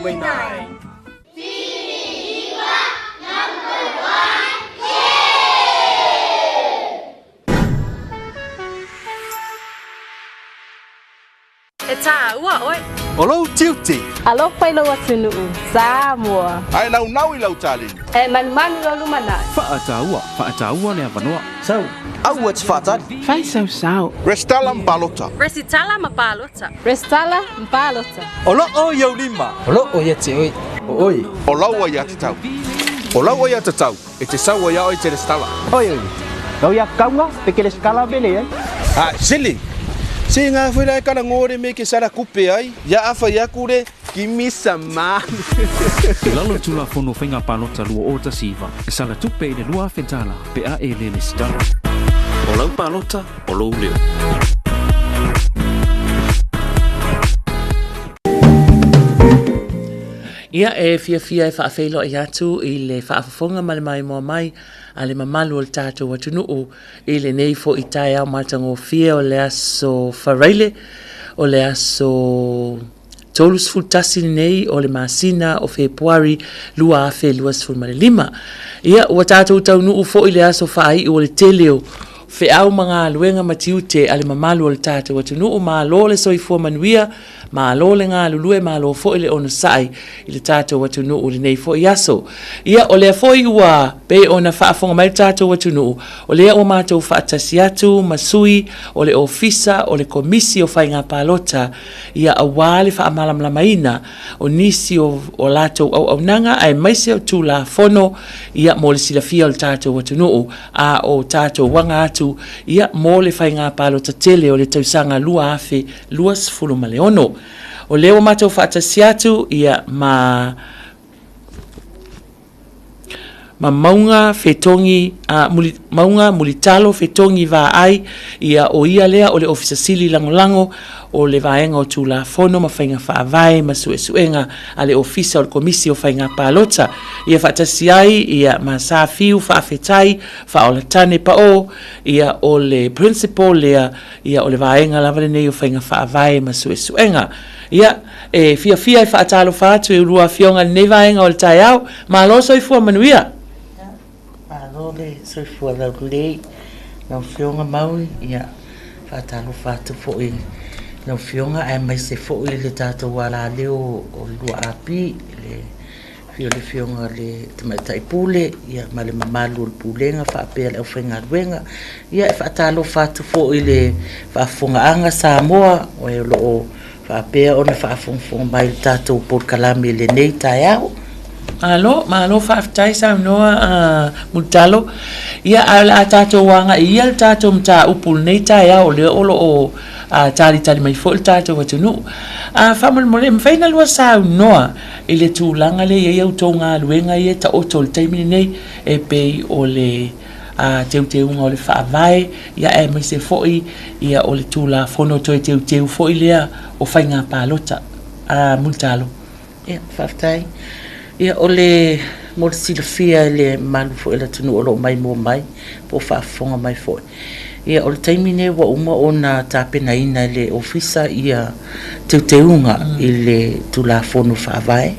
faataulimaina ai. E tāua ʻoe. O lou tiute. Alofa i lou atunuu, Samoa. A e naunau i lau taleni. E manumanu i lou lumanai. Faataua, faataua le avanoa. Sau. Aua e te faatali. Fai sau sao. Resitala ma palota. Resitala ma palota. Resitala ma palota. O loo i ou lima. O loo ia te oe. O oe. O lau aiatatau. O lau aiatatau e te sau ai ia oe e te resitala. Oi oi. Lau ia kaunga pe ke resitala me leai. A sili. Se nga foi la e kala ngore me ke sala kupe ai. Ia afa ia kure kimi sama. I lalo o le Tulafono Faiga Palota 2019, e sala tupe i le 2,000 tala pe a e le lesitala. O lau palota, o lou leo. Ia, e fiafia e faafeiloai atu i le faafofoga ma le maimoa mai a le mamalu o le tatou atunuu i lenei foi taeao matagofie o le aso Faraile, o le aso 31 lenei o le masina o Fepuari 2025. Ia, ua tatou taunuu foi i le aso faaiu o le tele o feau ma galuega ma tiute a le mamalu o le tatou atunuu. Malo le soifua manuia, Malo le galulue, malo foi le onosai i le tatou atunuu i lenei foi aso. Ia, o lea foi ua pei ona faafofoga mai le tatou atunuu, o lea ua matou faatasi atu ma sui o le Ofisa o le Komisi o Faiga Palota, ia, aua le faamalamalamaina o nisi o a latou auaunaga aemaise o Tulafono, ia, mo le silafia o le tatou atunuu, a o tatou aga atu, ia, mo le Faiga Palota tele o le tausaga 2000 26. O lea ua matou faatasi atu ia ma ma Mauga Fetogi a muli, Mauga Mulitalo Fetogi Vaai, ia o ia lea o le Ofisa Sili Lagolago o le Vaega o Tulafono ma Faiga Faavae ma Suesuega a le Ofisa o le Komisi o Faiga Palota. Ia faatasi ai ia ma Safiu Faafetai Faaolatane Pao, ia o le Principal lea Ia, o le vaega lava lenei o faiga faavae ma suesuega. Ia, e fiafia e faatalofa atu i ulua afioga i lenei vaega o le taeao. Malo soifua manuia. Ia, malo le soifua laulelei lau Afioga Maui. Ia, faatalofa atu foi i lau Afioga aemaise foi le tatou alaleo o le 2AP, le Afio le Afioga i le Tamaitai Pule ma le mamalu o le Pulega faapea le aufaigaluega. Ia, e faatalofa atu foi i le faafofogaaga Samoa o e o lo o faapea ona faafogafoga mai i le tatou polokalame i lenei taeao. Malo, malo faafetai saunoa Mulitalo. Ia, ae o le a tatou agai ia le tatou mataupu i lenei taeao o lea o lo o talitali mai foi le tatou atunuu. Faamolemole, e mafai ona lua saunoa i le tulaga lea e i ai a outou galuega ia e taoto i le taimi lenei e pei o le teuteuga o le Faavae, ia aemaise foi ia o le Tulafono toe teuteu foi lea o faiga palota. Mulitalo. Ia, faafetai. Ia, o le mo le silafia e le mamalu foi o le atunuu o lo o maimoa mai po o faafofoga mai foi, Ia, o le taimi lenei ua uma ona tapenaina e le Ofisa ia teuteuga i le Tulafono Faavae,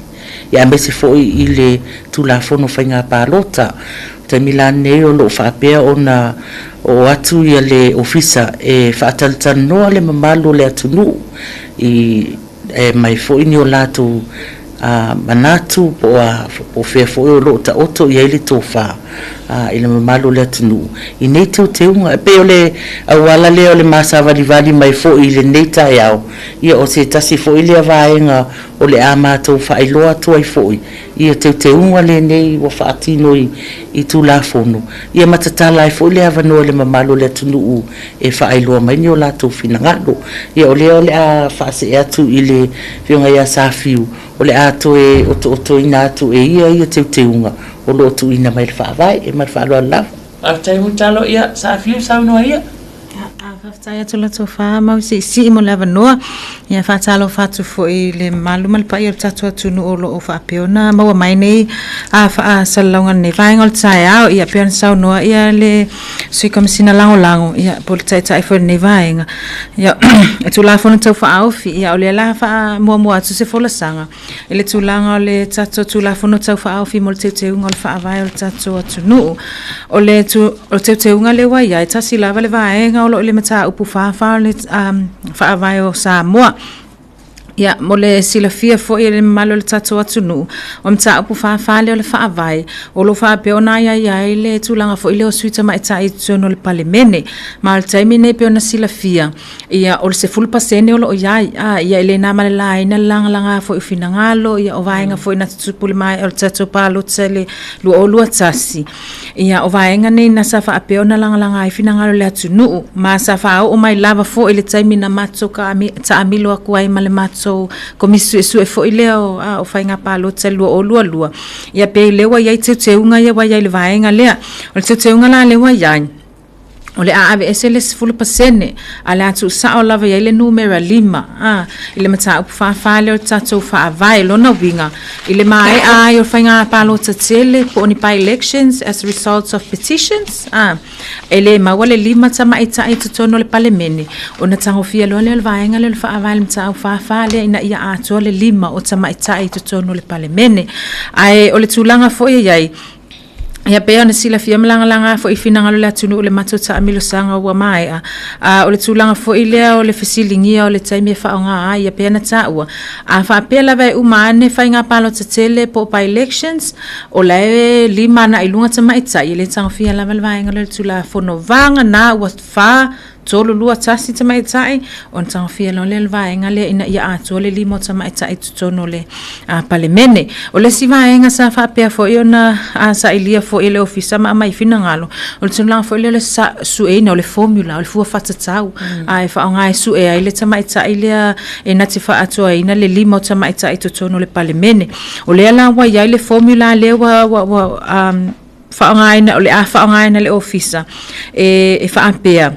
ia aemaise foi i le Tulafono Faiga Palota. O le taimi la lenei o lo o faapea ona oo atu ia le Ofisa e faatalatalanoa le mamalu o le atunuu i e aumai foi ni o latou manatu po o fea foi o lo o taoto i ai le tofa i le mamalu o le atunuu i nei teuteuga. E pei o le auala lea o le ma savalivali mai foi i lenei taeao, ia o se tasi foi lea vaega o le a matou faailoa atu ai foi ia teuteuga lenei ua faatino i Tulafono, ia ma tatala ai foi le avanoa i le mamalu o le atunuu e faailoa mai ni o latou finagalo. Ia o lea o le a faasee atu i le Afioga ia Safiu, o le a toe otootoina atu e ia ia teuteuga o lo o tuuina mai i le Faavae. Ma le faaaloalo lava. Faafetai Mulitalo, ia Safiu saunoa ia. Faafetai atu la tofa mau siisii mo le avanoa. Ia faatalofa atu foi i le mamalu ma le paia o le tatou atunuu o lo o faapea ona maua mai nei a faasalalauga i lenei vaega o le taeao. Ia pei ona saunoa ia le Sui Komesina Lagolago, ia po o le Taitai foi o lenei vaega. Ia o Tulafono Tau Faaofi, ia o lea o le a faamuamua atu se folasaga i le tulaga o le tatou Tulafono Tau Faaofi mo le Teuteuga o le Faavae o le tatou atunuu. O le teuteuga lea ua i ai, tasi lava le vaega o lo o i le mataupu 44 o le Faavae o Samoa. Ia, mo le silafia foi e le mamalu o le tatou atunuu, o mataupu 44 lea o le Faavae, o lo o faapea ona aiaia ai le tulaga foi lea o sui tamaitai i totonu o le Palemene. Ma o le taimi lenei pei ona silafia, Ia, o le 10% o lo o i ai, a, ia e le na ma le laina le lagalaga foi o finagalo, ia o vaega foi na tutupu i le maea o le tatou palota i le 2021. Ia, o vaega nei na sa faapea ona lagalaga ai finagalo o le atunuu, ma sa faaoo mai lava foi i le taimi na matou taamilo atu ai ma le matou Komisi Suesue foi lea o, a, o Faiga Palota i le 2022. Ia, pei o lea ua i ai teuteuga ia ua i ai i le vaega lea. O le teuteuga la lea ua i ai, O le a aveese le 10% a o le a tuusao lava i ai le numera 5 a i le mataupu 44 lea o le tatou Faavae. Lona uiga, i le maea ai o faiga palota tele po o ni by-elections as a results of petitions, a e le maua le 5 tamaitai i totonu o le Palemene, ona tagofia loa lea o le vaega lea o le Faavae i le mataupu 44 lea ina ia atoa le 5 o tamaitai i totonu o le Palemene. Ae o le tulaga foi e i ai, Ia pei ona silafia ma lagalaga foi i finagalo o le atunuu le matou taamilosaga ua maea. A o le tulaga foi lea o le fesiligia o le taimi e faaaoga ai, ia pei ona taua, a faapea lava e uma ane faiga palota tele po o by-elections, o la e 5 agai i luga tamaitai, e le tagofia lava le vaega lea o le Tulafono. Vagana ua 4 3, 2, 1 tamaitai, ona tagofia loa lea o le vaega lea ina ia atoa le 5 o tamaitai i totonu o le Palemene. O le isi vaega sa faapea foi ona sailia foi e le Ofisa ma aumai finagalo, o le tulaga foi lea o le sueina o le formula, o le fua faatatau e faaaoga e sue ai le tamaitai lea e na te faaatoaina le 5 o tamaitai i totonu o le Palemene. O lea la ua i ai le formula lea ua faaaogaina, o le a faaaogaina e le Ofisa e faapea,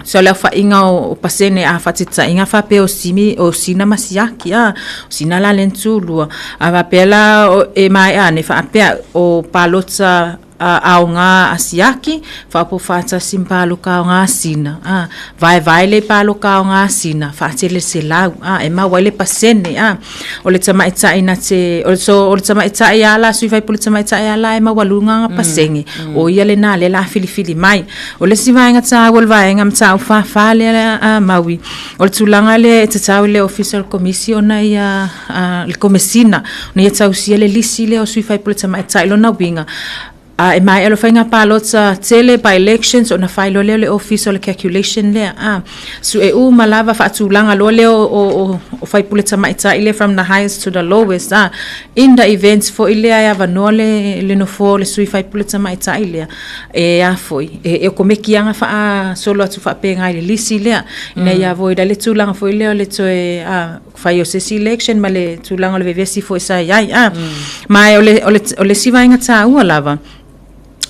so le aofaiga o pasene a faataitaiga faapea o Simi, o Sina ma Siaki, a, o Sina la lea na tulua, a faapea la e maea ane faapea o palota aoga a Siaki, faaopoopo faatasi ma paloka aoga a Sina, a, vaevae le paloka aoga a Sina, faatele 100, a, e maua ai le pasene, a. O le tamaitai na te, o, so, o le tamaitai lava la, sui faipule tamaitai lava la e maualuga ana pasene, o ia lena lea o le a filifili mai. O le isi vaega taua o le vaega mataupu 44 lea a Maui, o le tulaga lea e tatau i le Ofisa o le Komisi ona ia, le Komesina, ona ia tausia le lisi lea o sui faipule tamaitai. Lona uiga, A e maea loa faiga palota tele, by elections, ona fai loa lea o le ofisa o le calculation lea. A, sue uma lava faatulaga loa lea o, o, o, o faipule tamaitai lea from the highest to the lowest. A, in the events foi lea e avanoa le, le nofoa o le sui faipule tamaitai lea, e a foi, e, e okomekiaga faasolo atu faapena i le lisi lea, ina ia avoid ai le tulaga foi lea o le toe, a, fai o se isi election ma le tulaga o le vevesi foi sa i ai. Ah. Ma o le, o le, o le isi vaega taua lava,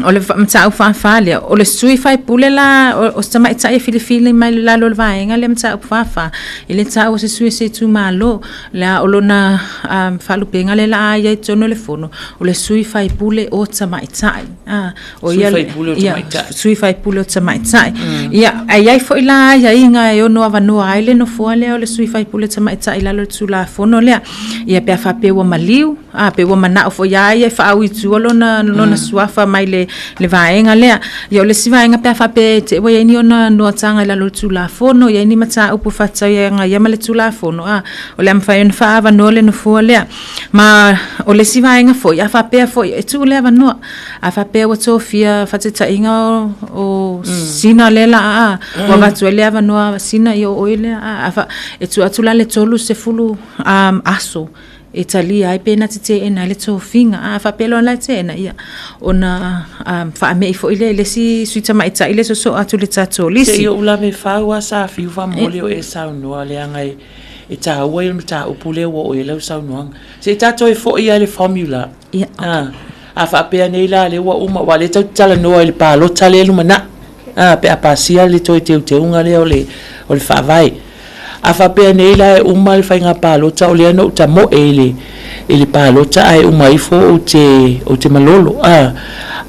o le mataupu 44 lea, o le sui faipule la, o se tamaitai e filifili mai i lalo o le vaega lea mataupu 44, e le taua se sui o se itumalo, la o lona um, faalupega lea la a ia i totonu o le fono, o le sui faipule o tamaitai. Ah, o ia sui faipule o tamaitai. Sui faipule o tamaitai. Ia, ae i ai foi la aiaiga e ono avanoa ai le nofoa lea o le sui faipule tamaitai i lalo o le Tulafono lea. Ia pe a faapea ua maliu, a pe ua manao foi ia ia e faaui i tua lona, lona suafa mai le, le vaega lea. Ia o le isi vaega pe a faapea e te i ua i ai ni ona noataga i lalo o le Tulafono, i ai ni mataupu e faatatau ia agaia ma le Tulafono, a, o le a mafai ona faaavanoa le nofoa lea. Ma o le isi vaega foi, a faapea foi, e tuu le avanoa. A faapea ua tofia faataitaiga o, o Sina lea la a, ua avatu ai le avanoa Sina i o oe lea a, a fa, e tuu atu la le 30 aso e talia ai pe na te teena ai le tofiga. A faapea loa la e teena, ia, ona faamei foi lea i le isi sui tamaitai lea e soosoo atu i le tatou lisi. Se i ou lave fau a sa fiu faamomoli o e saunoa leaga e e taua ia le mataupu lea ua oo i ai lau saunoaga. Se i tatou e foi lava i le formula. Ia, okay. A faapea nei la lea ua uma, aua o lea tatou te talanoa i le palota lea e lumanai. a, pe a pasia le toe teuteuga lea o le o le Faavae. A faapea nei la e uma le faiga palota o lea na ou tamoe i le i le palota ae uma ifo ou te ou te malolo a.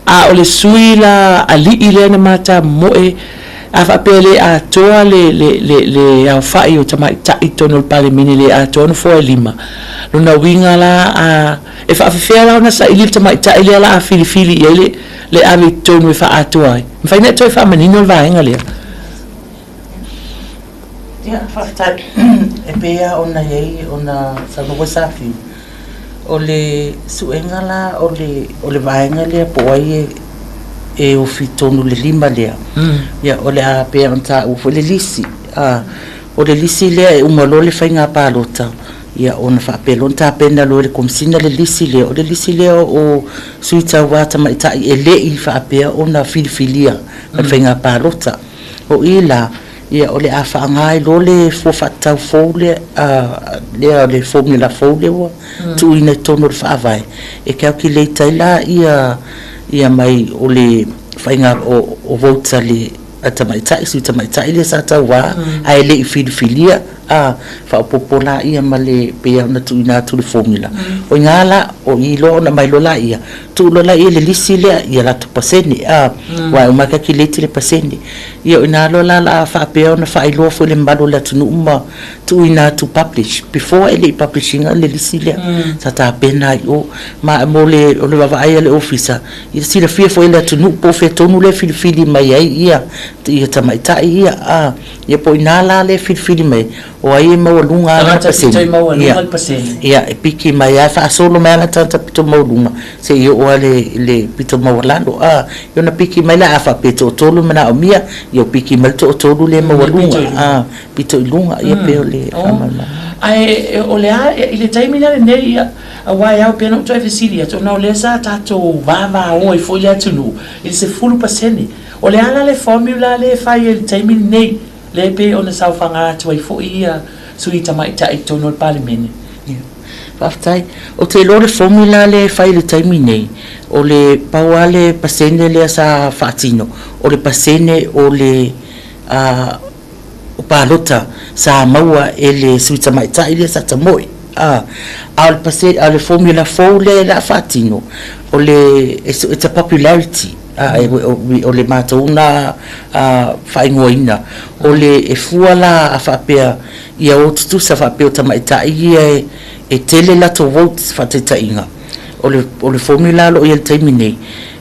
A o le sui la alii lea na ma tamoe a faapea e le atoa le le le le aofai o tamaitai i totonu o le Palemene le atoa nofoa e lima, lona uiga la a e faafefea la ona saili le tamaitai lea la a filifili i ai le le ave i totonu e faaatoa ai? Mafai ona e toe faamanino le vaega lea? Ia, faafetai. E pei lava ona i ai ona saunoa foi Safiu, o le suega la o le, o le vaega lea po o ai e, e ofi tonu i le lima lea, ia o le a pei ona taua foi le lisi. A, o le lisi lea e uma loa le faiga palota, ia ona faapea loa ona tapena loa e le Komesina le lisi lea. O le lisi lea o sui tauva tamaitai e le i faapea ona filifilia ma le faiga palota. O i la, ia o le a faaaga ai loa le fua faatatau fou lea, lea o le formula fou lea ua tuuina i totonu o le Faavae, e calculate ai la ia, ia mai o le faiga o votes a le tamaitai, sui tamaitai lea sa tauva ae le i filifilia, a, faaopoopo laia ma le, pei lava ona tuuina atu le formula. O i ina la, o i loa ona aumai loa laia, tuu loa laia i le lisi lea ia latou pasene, a, aua e uma lava calculate le pasene. Ia o i ina loa la o le a faapea ona faailoa foi i le mamalu o le atunuu ma tuuina atu publish, before e le i publish ina le lisi lea, sa tapena ai i o. Ma mo le, o le vaavaai a le Ofisa, ia silafia foi e le atunuu po o fea tonu lea e filifili mai ai ia, ia tamaitai ia, a. Ia po o ina la lea e filifili mai, o ai e maualuga lana Tagata pito i maualuga le pasene. Ia, e piki mai lava, e faasolo mai lava lana tagata pito maualuga seia oo lava i le pito maualalo. A, ia ona piki mai lea, a faapea e toatolu e manaomia, ia ua piki mai le toatolu lea e maualuga, a, pito i luga, ia pei o le faamalamalamaga. Ae o le a, i le taimi la lenei, ia, aua e ao pea ona ou toe fesili atu, ona o lea sa tatou vavao ai foi le atunuu i le 10%. O le a la le formula lea e fai ai i le taimi lenei, lea e pei ona saofaga atu ai foi ia sui tamaitai i totonu o le Palemene? Ia, faafetai. Ou te iloa o le formula lea e fai i le taimi nei, o le pau lava le pasene lea sa faatino, o le pasene o le o palota sa maua e le sui tamaitai lea sa tamoe. A, a o le pasene, a o le formula fou lea o le a faatino, o le, it's a popularity, a, o le matou na faaigoaina, o le, e fua la a faapea ia o tutusa faapea o tamaitai ia e tele latou votes faataitaiga, o le, o le formula o lo o i ai i le taimi nei,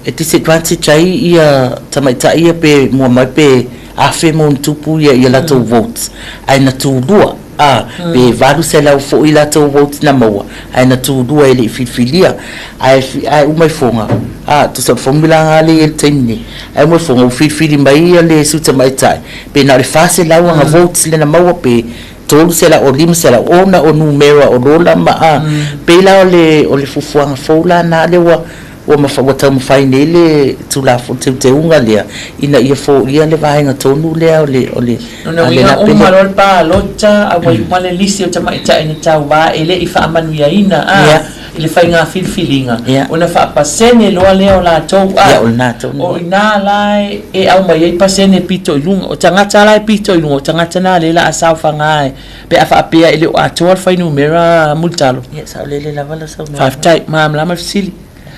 e disadvantage ai ia tamaitai ia pe mua mai pe 1000 ma ona tupu ia ia latou votes ae na tulua, a, pe 800 foi latou votes na maua ae na tulua e le i filifilia ae ae uma ifoga, a, tusa o le formula lena lea e i ai i le taimi nei, ae uma ifoga ua filifili mai ia le sui tamaitai pe na o le 400 ana votes lea na maua pe 300 o 500 ona o numera o lola ma, a, pei la o le o le fuafuaga fou la lena lea ua Ua mafa, ua taumafai nei le Tulafono Teuteuga lea ina ia foia le vaega tonu lea o le, o le, Lona a le uiga, lape uma lea. loa le palota, a ua iu le lisi o tamaitai na tauva e le i faamanuiaina, a, i le faiga filifiliga, ona faapasene loa lea o latou, a, Ia, o lena tonu. o i ina la e aumai ai pasene pito i luga. O tagata la e pito i luga, o tagata na lea o le a saofaga e, pe a faapea e le o atoa le fuainumera mulitalo. Ia, saolele lava lau saunoaga. Faafetai, malamalama le fesili.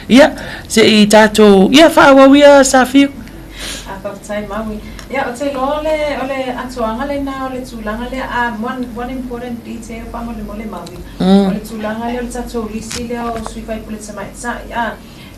Ia, se i tatou, ia, faaauau ia Safiu. A, faafetai Maui. Ia, ou te iloa o le, o le atoaga lena o le tulaga lea, a, one, one important detail faamolemole Maui, o le tulaga lea o le tatou lisi lea o sui faipule tamaitai, a,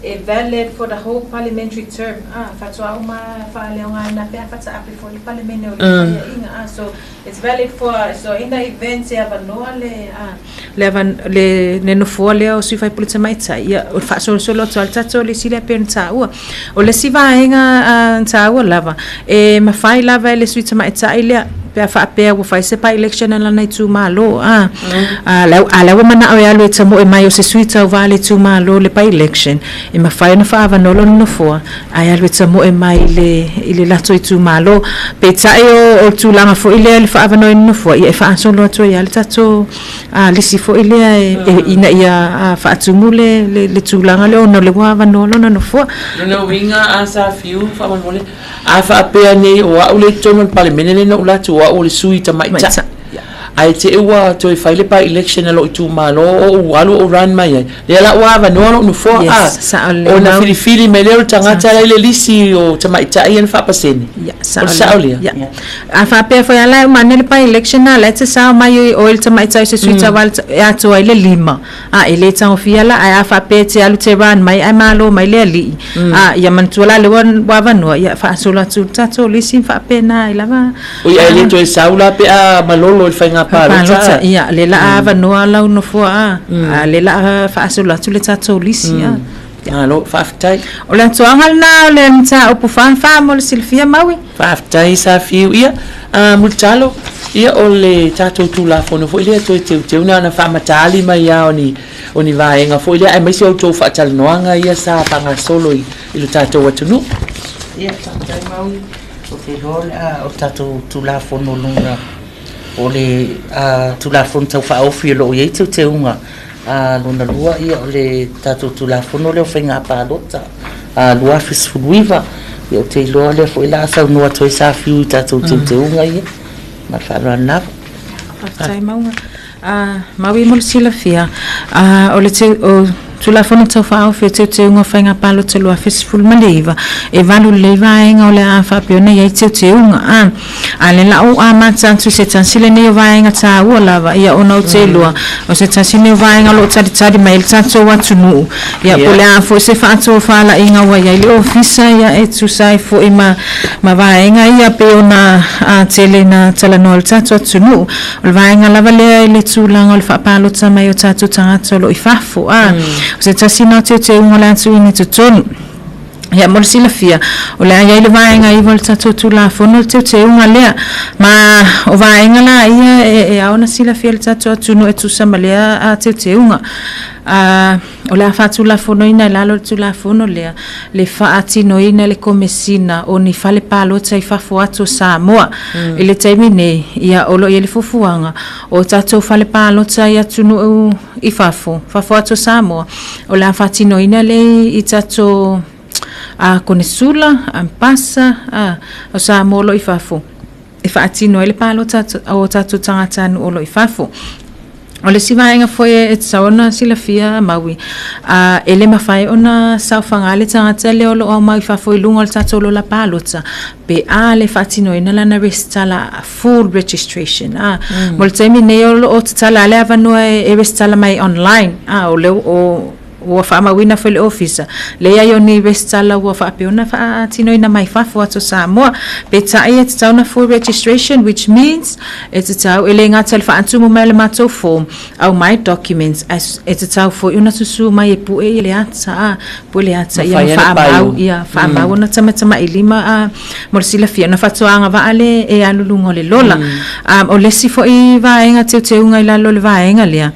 e valid for the whole parliamentary term, a, faatoa uma faaleaogaina pe a faataape foi le Palemene o le Paeaiga, a, so It's valid for so in the event e avanoa le a le avan le le nofoa lea o sui faipule tamaitai ia o le faasolosolo atu lava le tatou lisi lea pei ona taua. O le isi vaega a taua lava e mafai lava e le sui tamaitai lea pe a faapea ua fai se by-election a lana itumalo, a, a a lea ua manao e alu e tamoe mai o se sui tauva a le itumalo i le by-election, e mafai ona faaavanoa lona nofoa ae alu e tamoe mai i le i le latou itumalo. Peitai o o le tulaga foi lea i le faaavanoaina o nofoa, ia e faasolo atu ai lava le tatou lisi foi lea e ina ia faatumu le le tulaga lea ona o lea ua avanoa lona nofoa. Lona uiga a sa fiu faamolemole, a faapea nei o au lea i totonu o le Palemene lea na ou alu atu o au o le sui tamaitai, ae te i ua toe fai le by-election a lou itumalo ou alu ou run mai ai, lea la ua avanoa lou nofoa, a, ona filifili mai lea o le tagata la i le lisi o tamaitai ia na faapasene. O le sao lea? A faapea foi a la e uma ane le by-election a la e te sao mai oe le tamaitai o se sui tauva e atoa ai le lima, a e le tagofia la, ae a faapea e te alu te run mai ae malo mai le alii, a ia manatua la lea ua avanoa, ia faasolo atu le tatou lisi ma faapena ai lava. Oi ae le toe sau la pe a malolo i le faiga palota. Ia, lea la a avanoa lau nofoa a, a lea la a faasolo atu le tatou lisi a. Malo, faafetai. O le atoaga lena o le mataupu 44 mo le silafia Maui. Faafetai Safiu. Ia, a Mulitalo, ia o le tatou Tulafono foi lea toe teuteu na ona faamataali mai lava o ni, o ni vaega foi lea aemaise o outou faatalanoaga ia sa faagasolo i, i lo tatou atunuu. Ia, faafetai Maui. Ou te iloa o le a, o le tatou Tulafono lona, o le Tulafono Tau Faaofi o lo o i ai teuteuga Lona lua, ia, o le tatou Tulafono lea o Faiga Palota 2019. Ia, ou te iloa o lea foi o le a saunoa atu ai Safiu i tatou teuteuga ia. Ma le faaaloalo lava. Faafetai Mauga. Maui mo le silafia, o le Tulafono Tau Faaofi o Teuteuga o Faiga Palota 2019, e valu lelei vaega o le a faapea ona i ai teuteuga. A o lea la ou amata atu i se tasi lenei o vaega taua lava, ia ona ou te iloa, o se tasi lenei o vaega o lo o talitali mai ai le tatou atunuu, ia po o le a foi se faatofalaiga ua i ai le Ofisa, ia e tusa ai foi ma, ma vaega ia pei ona tele ina talanoa i le tatou atunuu. O le vaega lava lea i le tulaga o le faapalota mai o tatou tagata o lo o i fafo, a o se tasi lena o teuteuga o le a tuuina i totonu. Ia, mo le silafia, o le a i ai le vaega 9 o le tatou Tulafono le teuteuga lea. Ma o vaega la ia e ao ona silafia e le tatou atunuu e tusa ma lea teuteuga. O le a faatulafonoina i lalo o le Tulafono lea le faatinoina e le Komesina o ni fale palota i fafo atu o Samoa. I le taimi nei, ia, o lo o i ai le fuafuaga o tatou fale palota i atunuu i fafo, fafo atu o Samoa, O le a faatinoina lea i tatou Konesula, Ambasa o Samoa o lo o i fafo e faatino ai le palota o tatou tagatanuu o lo o i fafo. O le isi vaega foi e tatau ona silafia Maui, e le mafai ona saofaga le tagata lea o lo o aumai i fafo i luga o le tatou lola palota pe a le faatinoina lana resitala full registration a mo le taimi nei o lo o tatala le avanoa e resitala mai online a o le o ua faamauina foi le ofisa leai o ni resitala ua faapea ona faatinoina mai fafo atu o Samoa peitai e tatau ona full registration which means e tatau e le gata i le faatumu mai o le matou form aumai documents e tatau foi ona susu mai e pue ia le ata a pue le ata ia ma faamau ia faamau ona tamatamailima a mo le silafia ona faatoa agavaa lea e alu luga o le lola. O le isi foi vaega teuteuga i lalo o le vaega lea,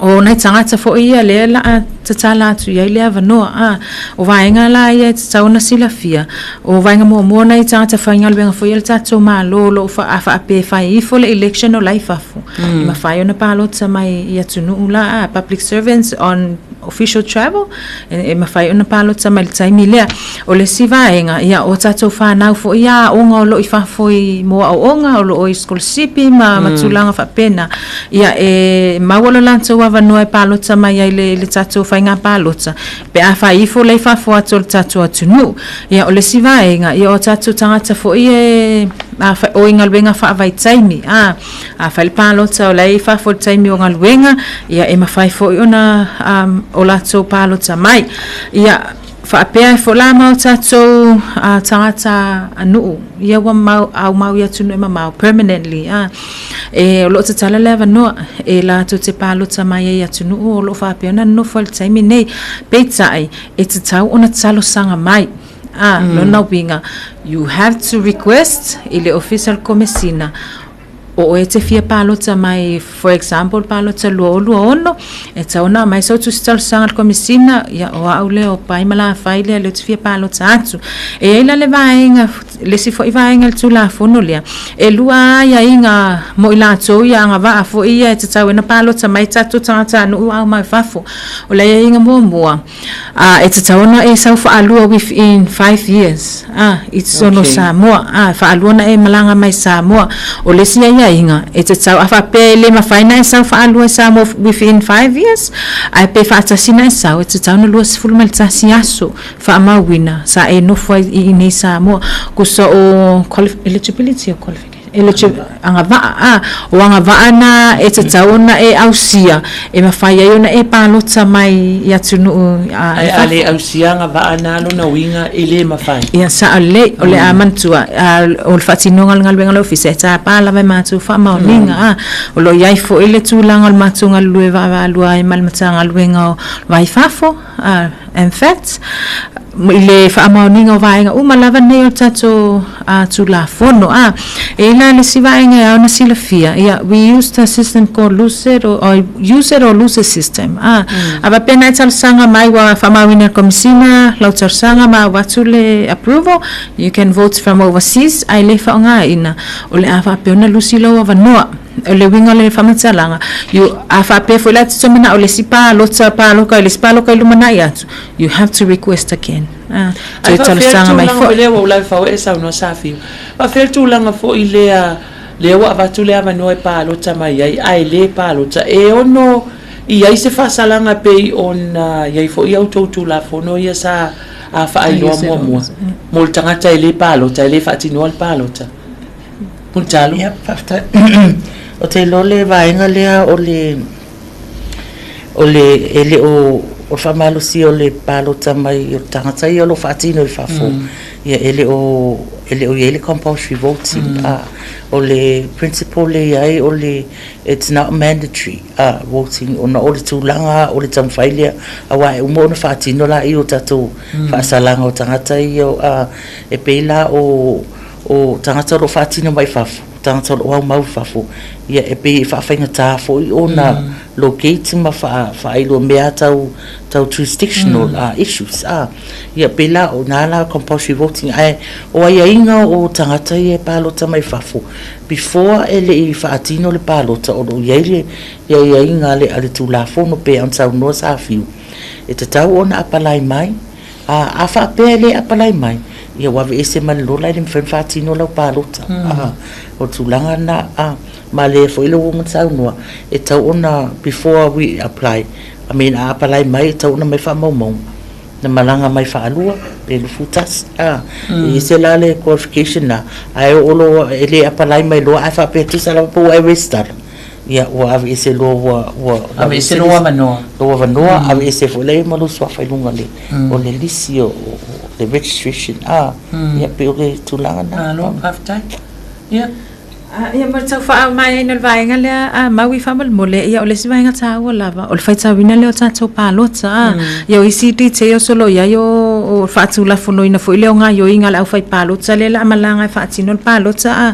o nai tagata foi ia lea la a tatala atu i ai le avanoa. A, o vaega la ia e tatau ona silafia, o vaega muamua o nai tagata faigaluega foi a le tatou Malo o lo o a faapea e fai ifo le election o la i fafo, e mafai ona palota mai i atunuu la, a, public servants on official travel, e mafai ona palota mai i le taimi lea. O le isi vaega, ia, o tatou fanau foi ia aoga o lo o i fafo i mo aoaoga, o lo o i sikolasipi ma, ma tulaga faapena, ia, e maua lo latou avanoa e palota mai ai i le tatou faiga palota, pe a fai ifo la i fafo atu o le tatou atunuu. Ia, o le isi vaega, ia, o tatou tagata foi e, a, o i galuega faavaitaimi, a, a fai le palota o la e i fafo i le taimi o galuega, ia, e mafai foi ona, o latou palota mai. Ia, Faapea ai foi la ma o tatou tagata nuu ia ua mau aumau i atunuu e mamao permanently a e o lo o tatala le avanoa e latou te palota mai ai i atunuu o lo o faapea ona nonofo ai i le taimi nei. Peitai, e tatau ona talosaga mai. A, lona uiga, you have to request i le Ofisa o le Komesina o oe e te fia palota mai, for example, palota 2026, e tatau ona aumai sau tusi talosaga a le Komesina, ia o au lea o Pai ma Lafai lea, lea ou te fia palota atu. E i ai la le vaega, le isi foi vaega i le Tulafono lea, e lua lava aiaiga mo i latou ia agavaa foi ia e tatau ai ona palota mai tatou tagatanuu a omai fafo. O le aiaiga muamua, e tatau ona e sau faalua within 5 years i totonu o Samoa, faalua ona e malaga mai Samoa. O le isi aiaiga, e tatau, a faapea e le mafai ona e sau faalua i Samoa within 5 years, ae pe faatasi ona e sau, e tatau ona 21 aso faamauina sa e nofo ai i inei Samoa. Tusa o eligibility or qualification? Agavaa, a, o agavaa na e tatau ona e ausia e mafai ai ona e palota mai i atunuu i Ae a le ausia agavaa na lona uiga e le mafai. Ia, sao lelei. O le a manatua, o le faatinoga o le galuega a le Ofisa e tapa lava e matou faamaoniga, a. O lo o i ai foi le tulaga o le matou galulue vaavaalua ai ma le Matagaluega o Vai Fafo, a. In fact, i le faamaoniga o vaega uma lava nei o le tatou Tulafono. A, e i ai la le isi vaega e ao ona silafia, ia, we use the system called lose it or, use it or lose it system. A, a faapea na e talosaga mai ua faamauina e le Komesina lau talosaga ma avatu le approval, you can vote from overseas, ae le faaaogaina, o le a faapea ona lusi lou avanoa. O le uiga o le faamatalaga, you, a faapea foi la e te manao i le isi palota, paloka i le isi paloka i lumanai atu, you have to request again. Ah, toe talosaga mai foi. Lea ua ou lave fau e saunoa Safiu. Faapefea le tulaga foi lea, lea ua avatu le avanoa e palota mai ai, ae le palota, e ono i ai se faasalaga pei ona i ai foi a outou Tulafono ia sa faailoa muamua mo le tagata e le palota, e le faatinoa le palota. Mulitalo. Ia, faafetai. Ou te iloa le vaega lea o le, o le, e le o, o le faamalosia o le palota mai o le tagata ia o lo o faatino i fafo, ia e le o, e le o i ai le compulsory voting. O le principle e i ai o le it's not mandatory voting ona o le tulaga o le taumafai lea aua e uma ona faatino laia o tatou faasalaga o tagata ia, e pei la o O tagata o lo o faatino mai fafo, o tagata o lo o aumau i fafo, ia e pei e faafaigata foi ona locate ma faailoa mea tau tau jurisdictional issues a. Ia pei la o ina la compulsory voting ae o aiaiga o tagata ia e palota mai fafo before e le i faatino le palota o lo o i ai le aiaiga a le Tulafono pei ona saunoa Safiu e tatau ona apalai mai. Ā, a faapea e le apalai mai, ia ua aveese ma le lola e le mafai ona faatino lau palota. Ā, o le tulaga lena, ā, ma lea foi le ua saunoa, e tatau ona before we apply, I mean a apalai mai e tatau ona aumai faamaumauga, na malaga mai faalua pe 21, ā, e ese la le qualification lena, ae oo loa e le apalai mai loa ae faapea tusa lava pe ua e resitala, Ia, ua aveese loa ua, ua, ua Aveese lou avanoa. Lou avanoa, aveese foi la ia ma lou suafa i luga o le, o le lisi o, o, le registration. Ah, ia, pei o le tulaga lena. Malo, faafetai. Ia. Ia, mo le tau faamaeaina o le vaega lea a Maui faamolemole, ia o le isi vaega taua lava, o le faitauina lea o tatou palota. A, ia o isi details o lo o i ai o, o le faatulafonoina foi lea o gaoioiga a le aufaipalota lea o le a malaga e faatino le palota. A,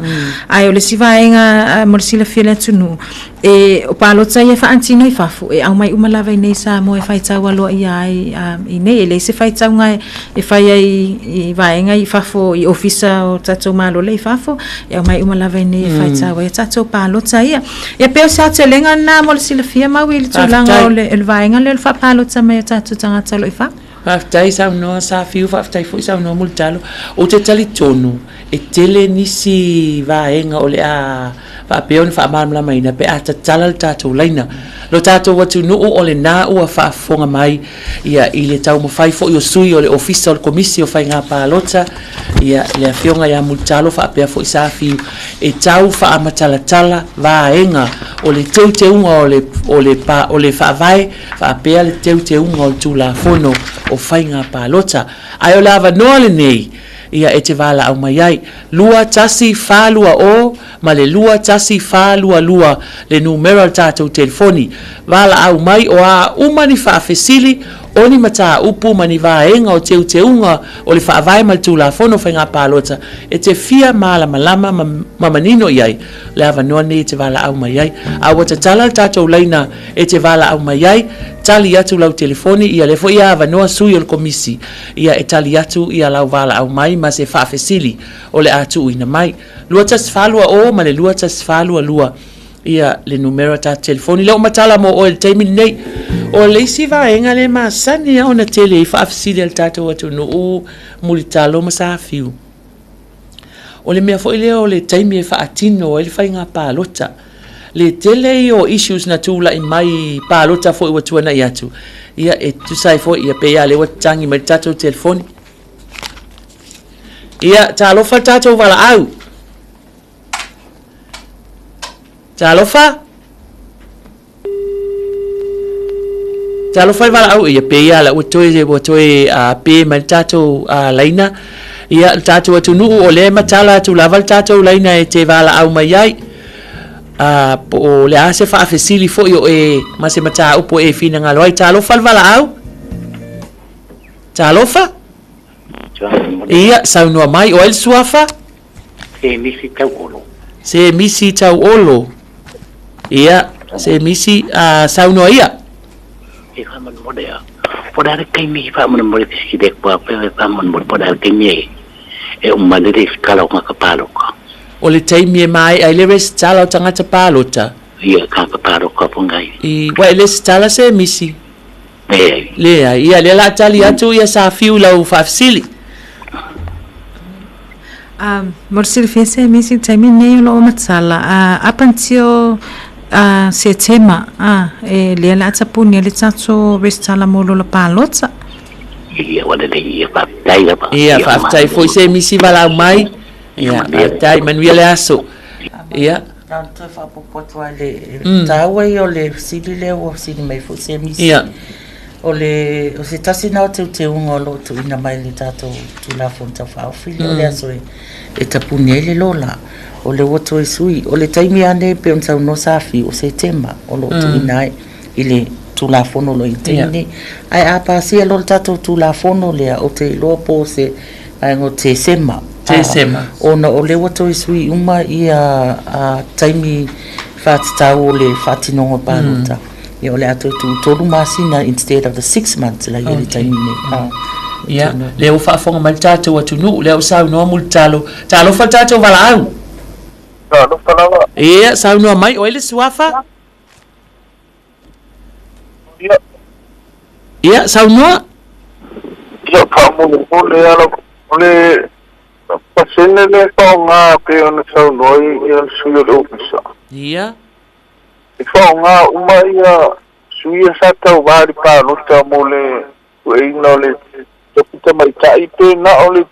Ae o le isi vaega mo le silafia e le atunuu, e, o palota ia e faatino i fafo, e aumai uma lava i nei i Samoa e faitau aloaia ai i nei. E leai se faitauga e fai ai i vaega i fafo, i ofisa o tatou Malo lea i fafo, e aumai uma lava i nei e faitau ai a tatou palota ia. Ia pei o se aotelega lena mo le silafia Maui i le tulaga o le vaega lea o le faapalota mai o tatou tagata o lo o i fafo. Faafetai saunoa Safiu, faafetai foi saunoa Mulitalo. Ou te talitonu e tele nisi vaega o le a faapea ona faamalamalamaina pe a tatala le tatou laina. Lo tatou atunuu o lena ua faafofoga mai ia i le taumafai foi o sui o le Ofisa o le Komisi o Faiga Palota, ia le Afioga ia Mulitalo faapea foi Safiu e tau faamatalatala vaega o le teuteuga o le o le o le Faavae faapea le teuteuga o le Tulafono o Faiga Palota. Ae o le avanoa lenei ia e te valaau mai ai. 21420 ma le 21422 le numera o le tatou telefoni. Valaau mai o a uma ni faafesili, O ni mataupu ma ni vaega o teuteuga o le Faavae ma le Tulafono o Faiga Palota e te fia malamalama ma ma manino i ai, o le avanoa lenei e te valaau mai ai. A ua tatala le tatou laina e te valaau mai ai, tali atu lau telefoni, ia lea foi e avanoa sui o le Komisi ia e tali atu ia lau valaau mai ma se faafesili o le a tuuina mai. 2142 ma le 2122 ia le numera tatou telefoni. Lea ua matala mo oe i le taimi lenei. O le isi vaega lea e masani lava ona tele ai faafesili a le tatou atunuu, Mulitalo ma Safiu, o le mea foi lea o le taimi e faatino ai le faiga palota. Le tele ia o issues na tulai mai i palota foi ua tuanai atu, ia e tusa ai foi, ia pei lava o lea ua tatagi mai le tatou telefoni. Ia, talofa le tatou valaau. Talofa. Talofa le valaau ia pei lava ua toe ua toe pe mai le tatou laina. Ia le tatou atunuu o lea e matala atu lava le tatou laina e te valaau mai ai. Po o le a se faafesili foi o e ma se mataupu o e finagalo ai. Talofa le valaau. Talofa. Ia, saunoa mai, o ai le suafa? Semisi Tauolo. Semisi Tauolo. Ia, Semisi, saunoa ia. E faamolemole a. Po o le a le taimi faamolemole fesili atu a pe faamolemole po o le a le taimi e e uma ai le resitala o tagata palota. O le taimi e maea ai le resitala o tagata palota. Ia, tagata palota po nai. I, ua e resitala Semisi? Leai. Leai. Ia, lea o le a tali atu ia Safiu i lau faafesili. Mo le silafia se misi i le taimi lenei o lo o matala, up until Setema, e lea o le a tapuni ai le tatou resitala mo lola palota. Ia, ua lelei ia, faafetai lava. Ia, faafetai foi se misi valaau mai. Ia, faafetai, manuia le aso. Ia. Na ona toe faaopoopo atu lava i le taua ia o le fesili lea ua fesili mai foi se misi. O le, o se tasi lena o teuteuga o lo o tuuina mai i le tatou Tulafono Tau Faaofi lea o le aso e tapuni ai le lola. O lea ua toe sui. O le taimi lava lenei e pei ona saunoa Safiu, o Setema o lo o tuuina ai i le Tulafono o lo o i ai i le taimi lenei. Ae a pasia loa le tatou Tulafono lea, ou te iloa po o se vaega o Tesema. Tesema. Ona o lea ua toe sui uma ia taimi faatatau o le faatinoga o palota. Ia o le a toe tuu 3 masina instead of the 6 months la i ai le taimi nei. Ia, lea ua faafofoga mai le tatou atunuu, lea ua saunoa Mulitalo. Talofa le tatou valaau. Talofa lava. Ia, saunoa mai, o ai le suafa? Ia. Ia, saunoa. Ia, faamolemole lava, o le pasene lea e faaaoga e pei ona saunoa ai le sui o le Ofisa. Ia. E faaaoga uma ia sui ia sa tauva i le palota mo le pueina o le tofi tamaitai pe na o le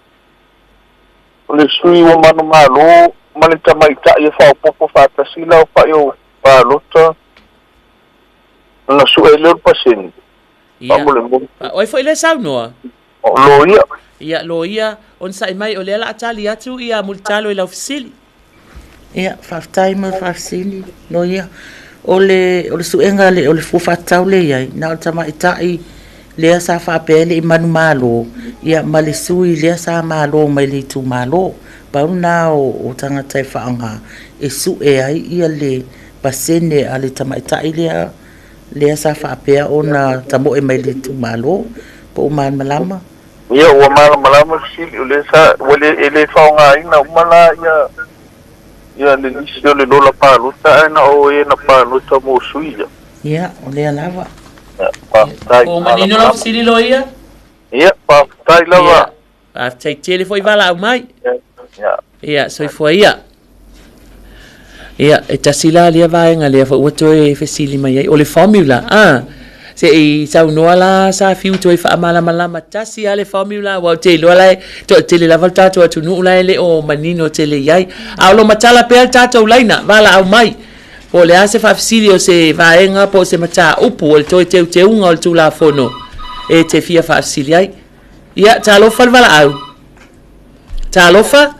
o le sui ua manumalo ma le tamaitai e faaopoopo faatasi le aofai o palota ona sue ai lea o le pasene. Faamolemole. O ai foi lea e saunoa? O Loia. Ia, Loia, onosai mai, o lea o le a tali atu ia Mulitalo i lau fesili. Ia, faafetai mo le faafesili, Loia. O le, o le suega, o le fua faatatau lea e i ai, na o le tamaitai lea sa faapea e le i manumalo, ia, ma le sui lea sa malo mai le itumalo. Pau lena o, o tagata e faaaoga e sue ai ia le pasene a le tamaitai lea, lea sa faapea ona tamoe mai le itumalo. Po o malamalama? Ia, ua malamalama le fesili, o lea sa, ua le, e le faaaogaina uma la ia, ia le lisi o le lola palota ae na o e na palota mo sui ia. Ia, o lea lava. Ia, faafetai. Ua manino lau fesili Loia? Ia, faafetai lava. Ia, faafetai tele foi valaau mai. Ia. Ia, soifua ia. Ia, e tasi la lea vaega lea foi ua toe fesili mai ai, o le formula, a, se i saunoa la sa fiu toe faamalamalama tasi lava le formula, aua ou te iloa la e toatele lava le tatou atunuu la e le o manino tele i ai. A o lo matala pea le tatou laina, valaau mai, po o le a se faafesili o se vaega po o se mataupu o le toe teuteuga o le Tulafono e te fia faafesili ai. Ia, talofa le valaau. Talofa.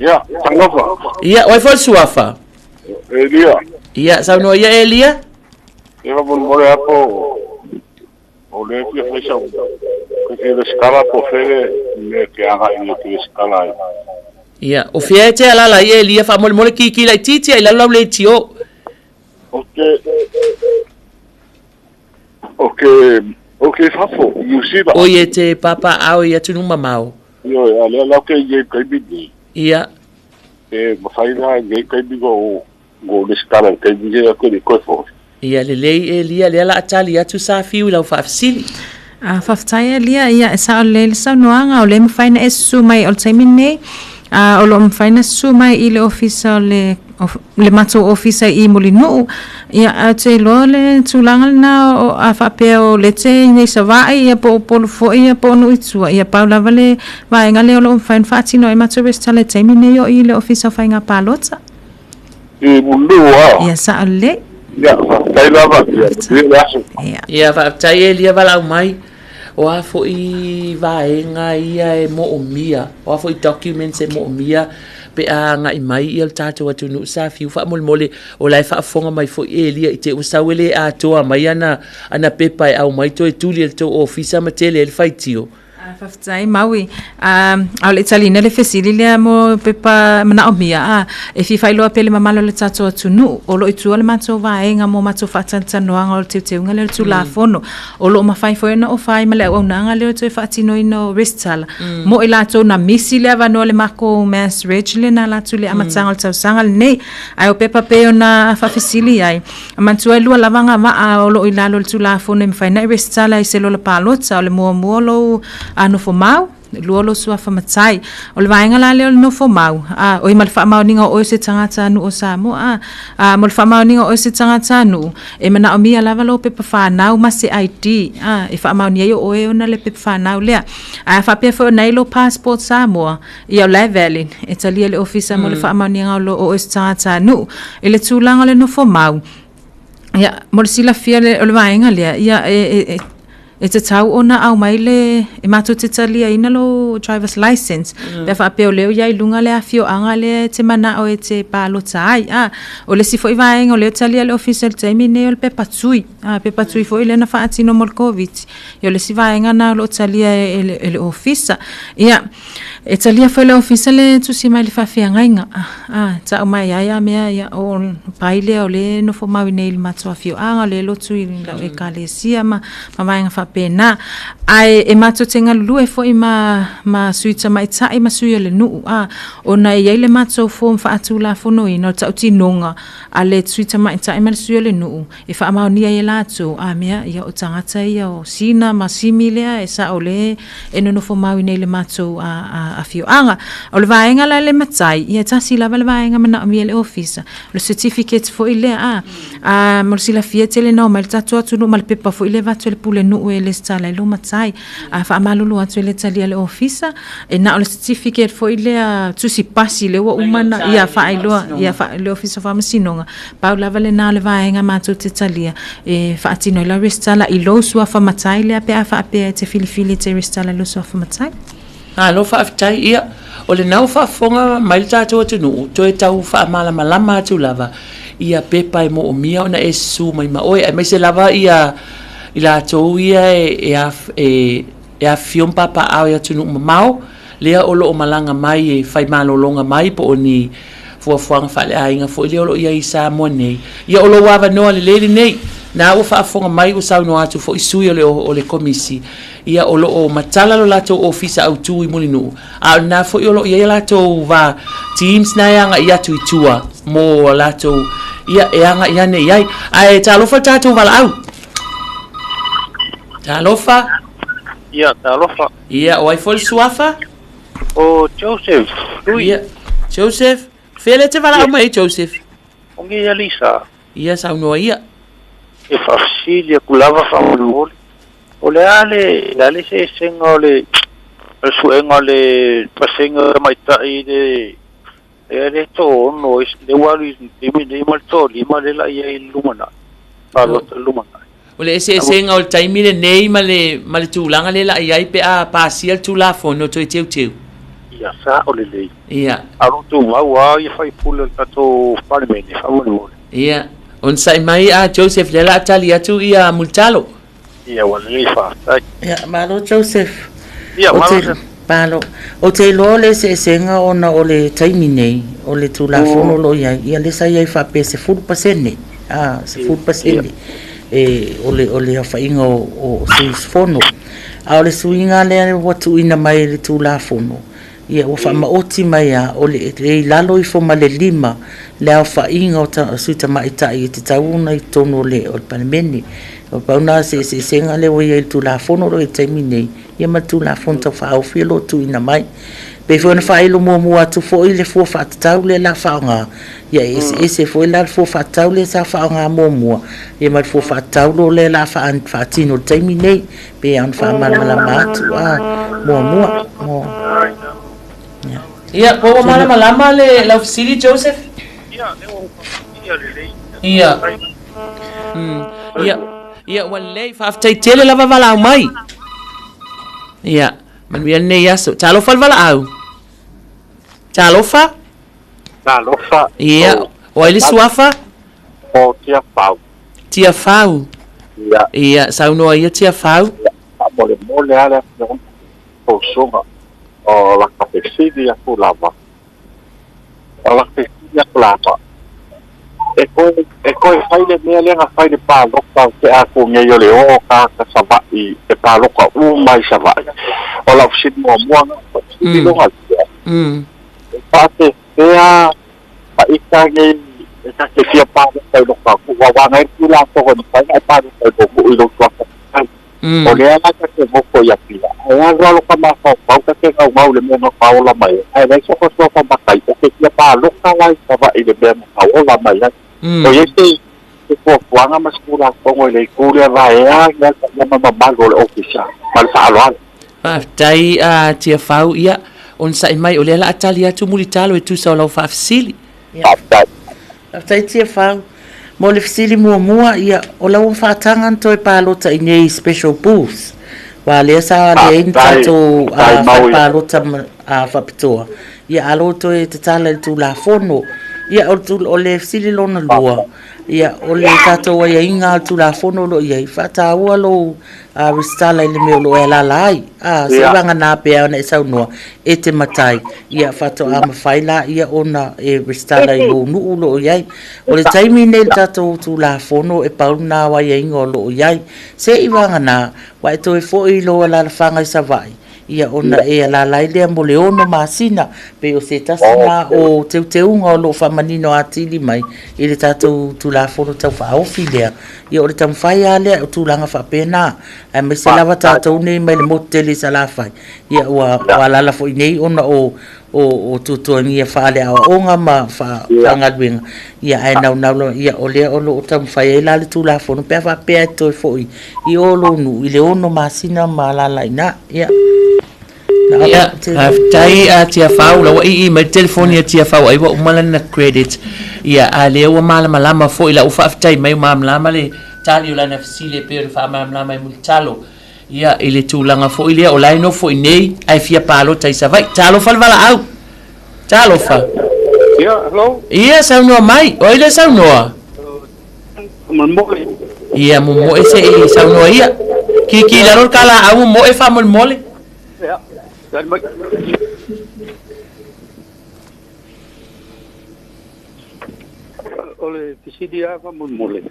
Ia, talofa. Ia, o ai foi le suafa? Elia. Ia, saunoa ia Elia. Ia, faamolemole lava po O lea e fia fai sau ke fia resitala po o fea le mea e te agai i ai e te resitala ai. Ia, o fea e te alaala ai Elia faamolemole kiki laitiiti a i lalo lau leitio. Ou te Ou te Ou te i fafo, i Niu Sila. Oi e te papaaao i atunuu mamao. Ioe, a o lea la ou te i ai i le taimi lenei. Ia. Pe mafai la i lenei taimi ona ou ona ou resitala i le taimi lenei ae ou te le i toe foi. Ia lelei Elia, lea la a tali atu Safiu i lau faafesili. A, faafetai Elia, ia e sao lelei le saunoaga, o lea e mafai ona e susu mai o le taimi lenei, a, o lo o mafai ona susu mai i le ofisa o le le matou ofisa i Mulinuu, ia ae ou te iloa le tulaga lena o a faapea o lea e te i inei i Savaii ia po o Upolu foi ia po o nuu i tua, ia pau lava le vaega lea o lo o mafai ona faatino ai matou resitala i le taimi lenei o i le Ofisa o Faiga Palota. I Mulinuu a? Ia sao lelei. Ia, faafetai lava, ia manuia le aso. Ia. Ia, faafetai Elia valaau mai. O a foi vaega ia e moomia, o a foi documents e moomia pe a agai mai ia le tatou atunuu sa fiu faamolemole o la e faafofoga mai foi Elia i te ua sau e le atoa mai ana ana pepa e aumai toe tuli e le tou ofisa ma tele ai le faitio. Faafetai Maui. A o le i taliina le fesili lea mo pepa manaomia, a, e fia faailoa pea i le mamalu o le tatou atunuu, o lo o i tua le matou vaega mo matou faatalatalanoaga o le teuteuga lea o le Tulafono. O lo o mafai foi ona ofa ai ma le auaunaga lea o le toe faatinoina o resitala mo i latou na misi le avanoa i le makou mass reg lea na ala atu i le amataga o le tausaga lenei. Ae o pepa pei ona faafesili ai, Manatua e lua lava agavaa o lo o i lalo o le Tulafono e mafai ona e resitala ai i se lola palota. O le muamua o lou nofomau, lua o lou suafa matai. O le vaega la lea o le nofomau, a, oi ma le faamaoniga o oe o se tagatanuu o Samoa, a, a, mo le faamaoniga o oe o se tagatanuu, e manaomia lava lou pepa fanau ma se ID, a, e faamaonia ai o oe e ona le pepa fanau lea. Ae a faapea foi o na i lou passport Samoa, Ia o la e valid, e talia e le Ofisa mo le faamaoniga o lo o oe se tagatanuu. I le tulaga o le nofo mau, ia, mo le silafia o le vaega lea, ia, e, e, e tatau ona aumai le, e matou te taliaina lou driver's license, pe a faapea o lea o i ai i luga le afioaga lea e te manao e te palota ai. A, o le isi foi vaega o lea e talia e le Ofisa i le taimi lenei o le pepa tui, a, pepa tui foi lea na faatino mo le Koviti. Ia o le isi vaega lena o lo o talia e le Ofisa. Ia, E talia foi le ofisa le tusi mai le faafeagaiga, a, tau mai ai a mea, ia, o pai lea o lea e nofo mau i nei i le matou afioaga, o lea e lotu i lau ekalesia ma, ma vaega faapena. Ae e matou te galulue foi ma, ma sui tamaitai ma sui o le nuu, a, ona e i ai le matou form faatulafonoina o le tautinoga a le sui tamaitai ma le sui o le nuu, e faamaonia ai e latou, a mea, ia o tagata ia o Sina ma Simi lea e sao lea e nonofo mau i nei i le matou afioaga. O le vaega la le matai, ia e tasi lava le vaega manaomia e le ofisa, o le certificate foi lea, a, a mo le silafia e tele na omai le tatou atunuu ma le pepa foi lea e avatu e le pulenuu e lesitala ai lou matai. A faamalulu atu e le talia e le ofisa, e na o le certificate foi lea tusi pasi lea ua uma na, ia faailoa, ia le Ofisa o Faamasinoga, Pau lava lena o le vaega matou te talia e faatino ai lau resitala i lou suafa matai lea pe a faapea e te filifili e te resitala i lou suafa matai. Malo faafetai. Ia, o lena ua faafofoga mai le tatou atunuu, toe tau faamalamalama atu lava ia pepa e moomia ona e susu mai ma oe, aemaise lava ia i latou ia e e e afifio ma papaaao i atunuu mamao, lea o lo o malaga mai e fai malologa mai po o ni fuafuaga faaleaiga foi lea o lo o i ai i Samoa nei. Ia o lou avanoa lelei lenei, na ua faafofoga mai ua saunoa atu foi sui o le o le Komisi, ia o lo o matala lo latou ofisa autu i Mulinuu, a o lena foi o lo o i ai a latou va teams na e agai atu i tua mo a latou, ia e agai ane i ai. Ae talofa le tatou valaau. Talofa. Ia, talofa. Ia, o ai foi le suafa? O Joseph, Tui. Ia, Joseph. Fea lea te valaau mai ai, Joseph? O nge ia Lisa. Ia, saunoa ia. E faafesili atu lava faamolemole. O le a le, le a le eseesega o le, o le suega o le pasene o tamaitai i le, lea le toaono, lea ua alu i le taimi nei ma le toalima lea la i ai i le lumanai, palota i le lumanai. O le eseesega o le taimi lenei ma le, ma le tulaga lea la i ai pe a pasia le Tulafono toe teuteu. Ia, sao lelei. Ia. A o lo o tumau lava ia faipule o le tatou Palemene, faamolemole. Ia. Onosai mai a Joseph lea la a tali atu ia Mulitalo. Ia ua lelei faafetai. Ia, malo Joseph. Ia, Ou malo te, Joseph. malo. Ou te iloa o le eseesega ona o le taimi nei, o le Tulafono o lo o i ai, ia lea sa i ai faapea 10%, a, 10% e, o le, o le aofaiga o, o sui usufono. A o le suiga lea ua tuuina mai e le Tulafono, Ia, ua faamaoti mai a, o le e i lalo ifo ma le 5 le aofaiga o ta, sui tamaitai e tatau ona i totonu o le, o le Palemene. O pau na se eseesega lea ua i ai i le Tulafono o lo o i ai i le taimi nei, ia ma le Tulafono Tau Faaofi o lo o tuuina mai. Pei foi ona faailo muamua atu foi le fua faatatau lea o le a faaaoga, ia e eseese foi la le fua faatatau lea sa faaaoga muamua, ia ma le fua faatatau loa lea o le a faatino i le taimi nei. Pei ona faamalamalama atu a muamua mo. Ia, po ua malamalama le lau fesili Joseph? Ia, lea ua faafesili lelei. Ia. Ia, ia ua lelei, faafetai tele lava valaau mai. Ia, manuia lenei aso. Talofa le valaau. Talofa. Talofa. Ia, o ai le suafa? O Tiafau. Tiafau. Ia. Ia, saunoa ia Tiafau. Faamolemole lava le afioga usuga o laka fesili atu lava. O laka fesili atu lava. E koe, e koe fai le mea lea na fai le paloka o te atu nei o le o tagata Savaii e paloka uma i Savaii. O lau fesili muamua na, fesili lona lua. E faapefea ma ita nei e ta te fia palota i lota nuu, aua na i le Tulafono e mafai ona e palota i lou nuu i lou tuafa matai. O lea la ta te nofo i Apia, ae alu lava lota mafaufau ta te naunau i le mea na ta ola mai ai, ae leai sota suafa matai, ou te fia palota la i Savaii i le mea na ta ola mai ai. O i ai se se fuafuaga ma se Tulafono i le itu lea vaea le paia ma mamalu o le Ofisa ma le faaaloalo. Faafetai a Tiafau, ia, onosai mai o lea la a tali atu Mulitalo e tusa o lau faafesili. Faafetai. Faafetai Tiafau. Mo le fesili muamua, ia, o lau faataga na toe palota i nei special booths, aua lea sa leai ni tatou fale palota faapitoa, ia alo toe tatala i le Tulafono. Ia, o le fesili lona lua, ia, o le tatou aiaiga o le Tulafono o lo o i ai, faataua lou resitala i le mea o lo o e alaala ai. A, se vagana pea ona e saunoa, e te matai, ia faatoa mafai laia ona e resitala i lou nuu o lo o i ai. O le taimi lenei i le tatou Tulafono e pau lena o aiaiga o lo o i ai. Se i vagana, ua e toe foi i lou alaalafaga i Savaii, ia ona e alaala ai lea mo le 6 masina, pei o se tasi lena o teuteuga o lo o faamanino atili mai i le tatou Tulafono Tau Faaofi lea. Ia o le taumafai lava lea o tulaga faapena, aemaise lava tatou nei mai le motu tele i Salafai, ia ua alaala foi nei ona o o tuatuagia faaleaoaoga ma faagaluega, ia ae naunau lava, ia o lea o lo o taumafai ai la le Tulafono pe a faapea e toe foi i o lou nuu i le 6 masina ma alaala i ina. Ia. Ia, faafetai a Tiafau, la ua ii mai le telefoni a Tiafau ai ua uma lana credit. Ia, a lea ua malamalama foi la ua faafetai mai ua malamalama le tali o lana fesili e pei ona faamalamalama e Mulitalo. Ia, i le tulaga foi lea, o la e nofo i nei, ae fia palota i Savaii. Talofa le valaau. Talofa. Ia, hello. Ia, saunoa mai. O ai lea saunoa? Molemole. Ia, momoe se i saunoa ia. Kiki i lalo le kalaau momoe faamolemole. Ia, tali mai. O le fesili lava faamolemole,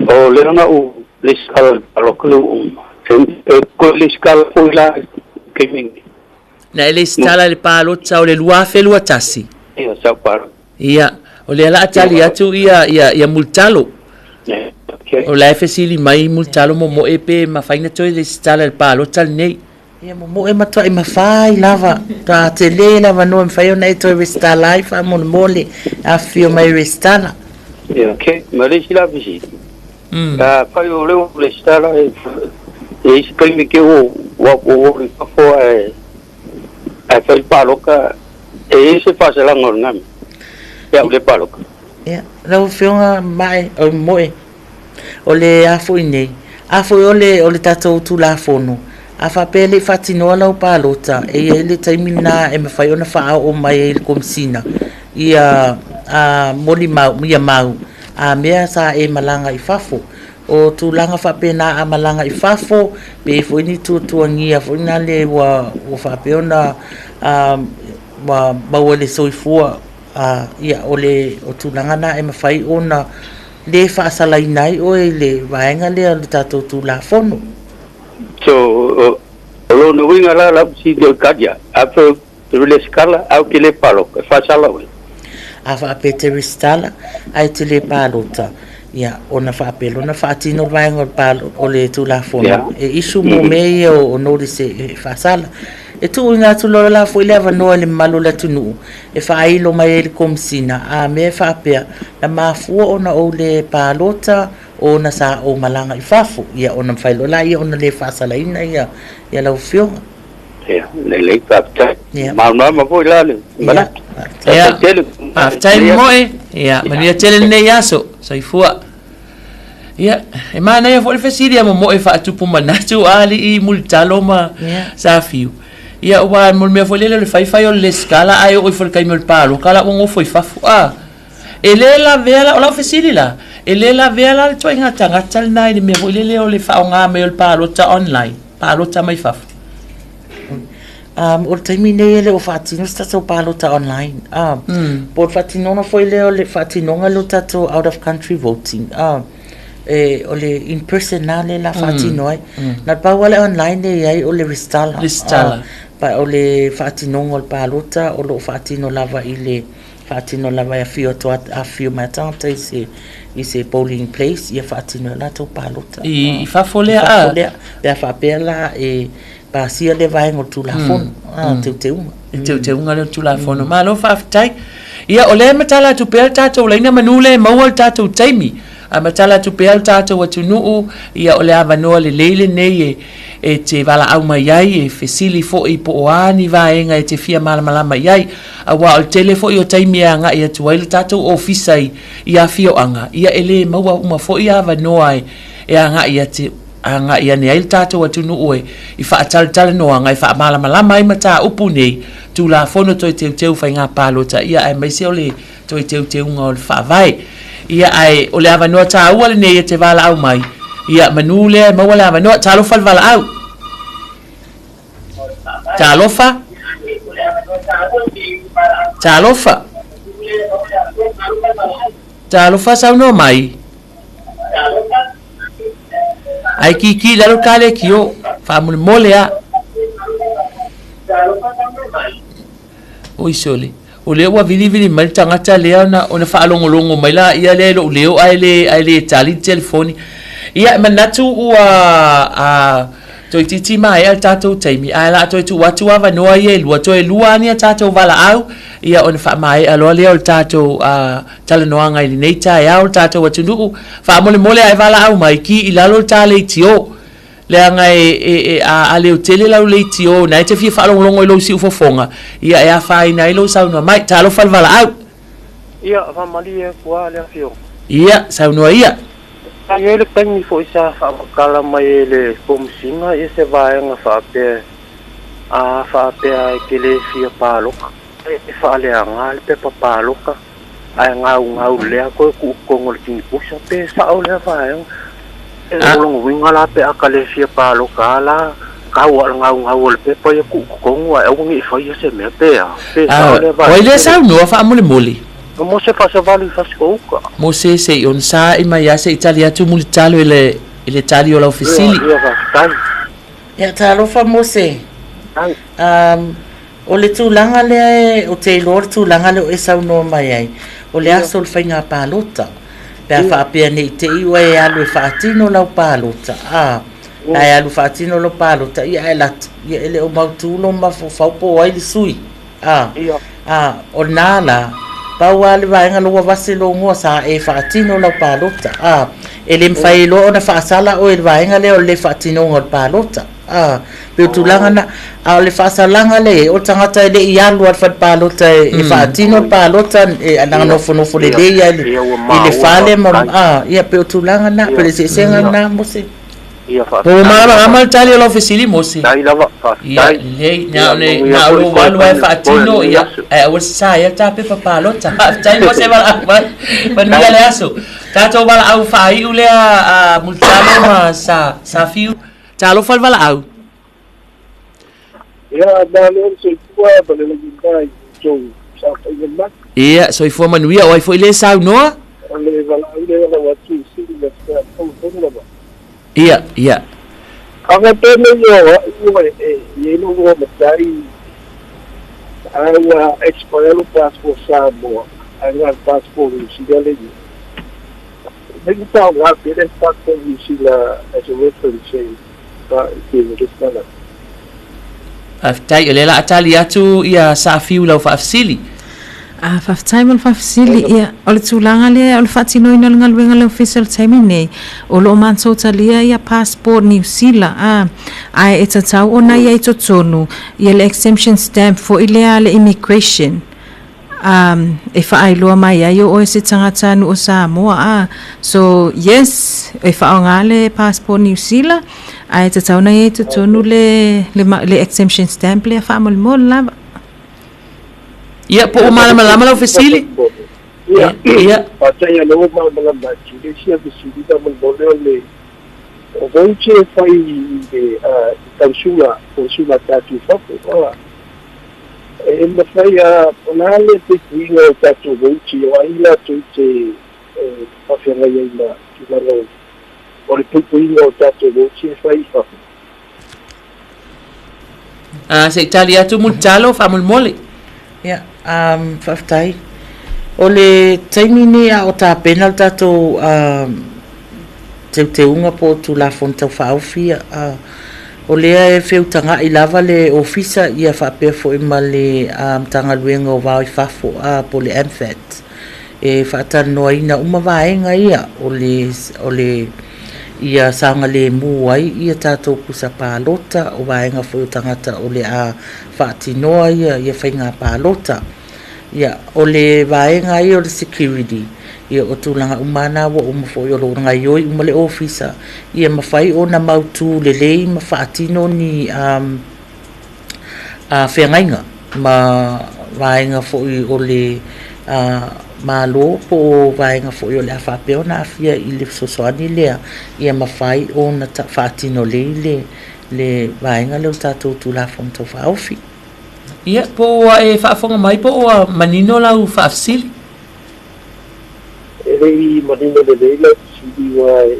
o lea na ou lesitala i le palota lea ua uma, e toe lesitala foi la i le taimi lenei? Na e lesitala i le palota o le 2021? Ia, sa ou palota. Ia, o lea la a tali atu ia, ia, ia Mulitalo. O la e fesili mai Mulitalo Momoe pe mafai na toe lesitala i le palota lenei. Ia momoe matuai mafai lava, toa tele le avanoa e mafai ona e toe resitala ai faamolemole, afifio mai e resitala. Ia, ok. Ma le isi la fesili, afai o lea ua resitala e i ai se taimi te i ua ua i fafo ae ae fai le palota, e i ai se faasalaga o lena mea pe a ou le palota? Ia, lau Afioga Mae, oi Momoe, O le a foi nei? A foi o le, o le tatou Tulafono, a faapea e le i faatinoa lau palota, e i ai le taimi lena e mafai ona faaoo mai ai i le Komesina ia a molimau, ia mau a mea sa e malaga i fafo. O tulaga faapena a malaga i fafo, pe i ai foi ni tuatuagia foi na le ua ua faapea ona ua maua i le soifua, ia o le o tulaga na e mafai ona le faasalaina ai oe i le vaega lea o le tatou Tulafono. So, o lona uiga la lau fesili o tali ai, afai ou te resitala ae ou te le palota, e faasala oe? A faapea e te resitala ae e te le palota, ia, ona faapea loa ona faatino le vaega o le palo, o le Tulafono e issue mo mea ia o notice e faasala. E tuuina atu loa la foi le avanoa i le mamalu o le atunuu e faailo mai ai i le Komesina a mea e faapea na mafua ona ou le palota ona sa ou malaga i fafo, ia ona mafai loa laia ona le faasalaina ia ia lau afioga. Ia, lelei, faafetai. Ia. Malamalama foi la le manatu. Ia, faafetai Momoe. Ia, manuia tele lenei aso. Soifua. Ia, e manaia foi le fesili a Momoe faatupu manatu a alii Mulitalo ma Safiu. Ia, aua mo le mea foi lele o le faifai o le lesitala ae oo ifo i le taimi o le paloka la ua nofo i fafo. A, e le lavea la, o lau fesili la, e le lavea la le ituaiga tagata lena i le mea foi lele o le faaaoga mai o le palota online, palota mai fafo? O le taimi nei e le o faatino se tatou palota online. Po o le faatinoga foi lea o le faatinoga lea o tatou out of country voting. E, o le in person lava lea o le a faatino ai. Na o le pau lava le online lea e i ai o le resitala. Resitala. Pa o le faatinoga o le palota o lo o faatino lava i le faatino lava e afio atu afifio mai a tagata i se i se polling place ia faatino ai latou palota. I fafo lea? I fafo lea. Pe a faapea la e pasia lea vaega o le Tulafono, teuteuga. I teuteuga lea o le Tulafono. Malo faafetai. Ia, o lea e matala atu pea le tatou laina manu lea e maua le tatou taimi. A matala atu pea le tatou atunuu, ia o le avanoa lelei lenei e e te valaau mai ai, e fesili foi po o a ni vaega e te fia malamalama i ai. Aua o le tele foi o taimi e agai atu ai le tatou ofisa i i afioaga, ia e le maua uma foi avanoa e agai atu agai ane ai le tatou atunuu e i faatalatalanoaga e faamalamalama ai mataupu nei, Tulafono Toe Teuteu Faiga Palota, ia aemaise o le Toe Teuteuga o le Faavae. Ia ae o le avanoa taua lenei e te valaau mai, ia manu lea e maua le avanoa. Talofa le valaau. Talofa. Talofa. Talofa saunoa mai. Ai kiki lalo ka le kio, faamolemole a. Oi sole, o lea ua vilivili mai le tagata lea ona ona faalogologo mai la ia lea i lou leo ae le ae le tali le telefoni. Ia e manatu ua a toeitiiti maea le tatou taimi ae o le a toe tuu atu avanoa ia e lua, toe lua lava ni a tatou valaau ia ona faamaea loa lea o le tatou a talanoaga i lenei taeao le tatou atunuu. Faamolemole a e valaau mai, ki i lalo le ta leitio, leaga e, e, e, a, a leotele lau leitio na e te fia faalogologo i lou siufofoga, ia e afaina ai lou saunoa mai. Talofa le valaau. Ia, faamalie atu lava le afioga. Ia, saunoa ia. Sa i ai le taimi foi sa faamatala mai e le Komesina ia se vaega faapea, a faapea e te le fia palota, e faaleaga le pepa palota ae gaugau lea toe tuu totonu o le tinipusa pe sao lea vaega. E o lona uiga la pe a ta le fia palota a la tau a o le gaugau o le pepa ia tuu totonu ae aua ne i faia se mea pe a pe sao lea vaega. O ai lea saunoa faamolemole? O Mose Faasavalu i Fasitouta. Mose se i onosai mai a se i tali atu Mulitalo i le i le tali o lau fesili. Ia faafetai. Ia talofa Mose. O le tulaga lea e, ou te iloa o le tulaga lea o e saunoa mai ai, o le aso o le faiga palota. Pe a faapea ne i te i ua e alu e faatino lau palota, a, pe a e alu faatino lau palota, ia ae alu atu, ia e le o mautu lou mafaufau po o ai le sui. A, a, o lena la, pau lava le vaega lea ua vase lou igoa sa e faatino lau palota. A, e le mafai loa ona faasala oe i le vaega lea o le le faatinoga o le palota. A, pei o tulaga na. A o le faasalaga lea e i ai, o le tagata e le i alu lava i le fale palota e faatino le palota, e na nofonofo lelei lava i le fale ma, a, ia pei o tulaga na, pei o le eseesega lena Mose. Ia Po ua faafetai lava. malamalama le tali o lau fesili Mose? Faafetai lava, Ia, faafetai. lelei, na Ia o le manuia na o foi lou toe alu lava e fai toe faatino, lenei ia, aso. ae aua le sasae ai le ta pepa palota. Faafetai Mose valaau mai. Manuia le aso. Tatou valaau faaiu lea a Mulitalo ma sa Safiu. Talofa le valaau. Ia, malo le soifua ma le lagina i outou saofaiga mai. Ia, soifua manuia, o ai foi lea e saunoa? O le valaau lea lau atu i sili na sea tonu lava. Ia, ia. Aga pene i o au e e i e lou matai a ua expire lo passport Samoa ae na le passport New Zealand le i. Me ku tau ngā pere passport New Zealand as a reference e pa i te le tala. Faafetai, o lea o le a tali atu ia Safiu i lau faafesili. A faafetai mo le faafesili, ia, o le tulaga lea o le faatinoina o le galuega a le Ofisa i le taimi nei, o lo o matou talia ia passport Niu Sila, a, ae e tatau ona i ai i totonu ia le exemption stamp foi lea a le Immigration, a, e faailoa mai ai o oe se tagatanuu o Samoa, a. So, yes, e faaaoga le passport Niu Sila, ae tatau ona i ai i totonu le, le, le exemption stamp lea faamolemole lava. Ia, po ua malamalama lau fesili? Ia, Ia. faafetai ia lea ua malamalama atu. Le isi fesili faamolemole o le o voucher e fai i le i kausula, kausula tatou i fafo. A, e mafai a o le a le puipuiga o tatou voucher o ai latou te e faafeagai ai ma tulaga o le puipuiga o tatou voucher e fai i fafo. A, se i tali atu Mulitalo faamolemole. Ia, faafetai. O le taimi lenei a o tapena le tatou teuteuga po o Tulafono Tau Faaofi, ia, o lea e feutagai lava le Ofisa ia faapea foi ma le Matagaluega o Vao i Fafo po o le MFAT e faatalanoaina uma vaega ia o le o le ia saogalemu ai ia tatou pusa palota, o vaega foi o tagata o le a faatinoa ia ia faiga palota. Ia, o le vaega ia o le security, ia o tulaga uma lava na ua uma foi o lo o gaoioi uma le ofisa, ia mafai ona mautu lelei ma faatino ni feagaiga ma vaega foi o le Malo po o vaega foi o le a faapea ona aafia i le fesoasoani lea, ia mafai ona faatino lelei le le vaega lea o le tatou Tulafono Tau Faaofi. Ia, po ua e faafofoga mai po ua manino lau faafesili? E le i manino lelei lau fesili aua e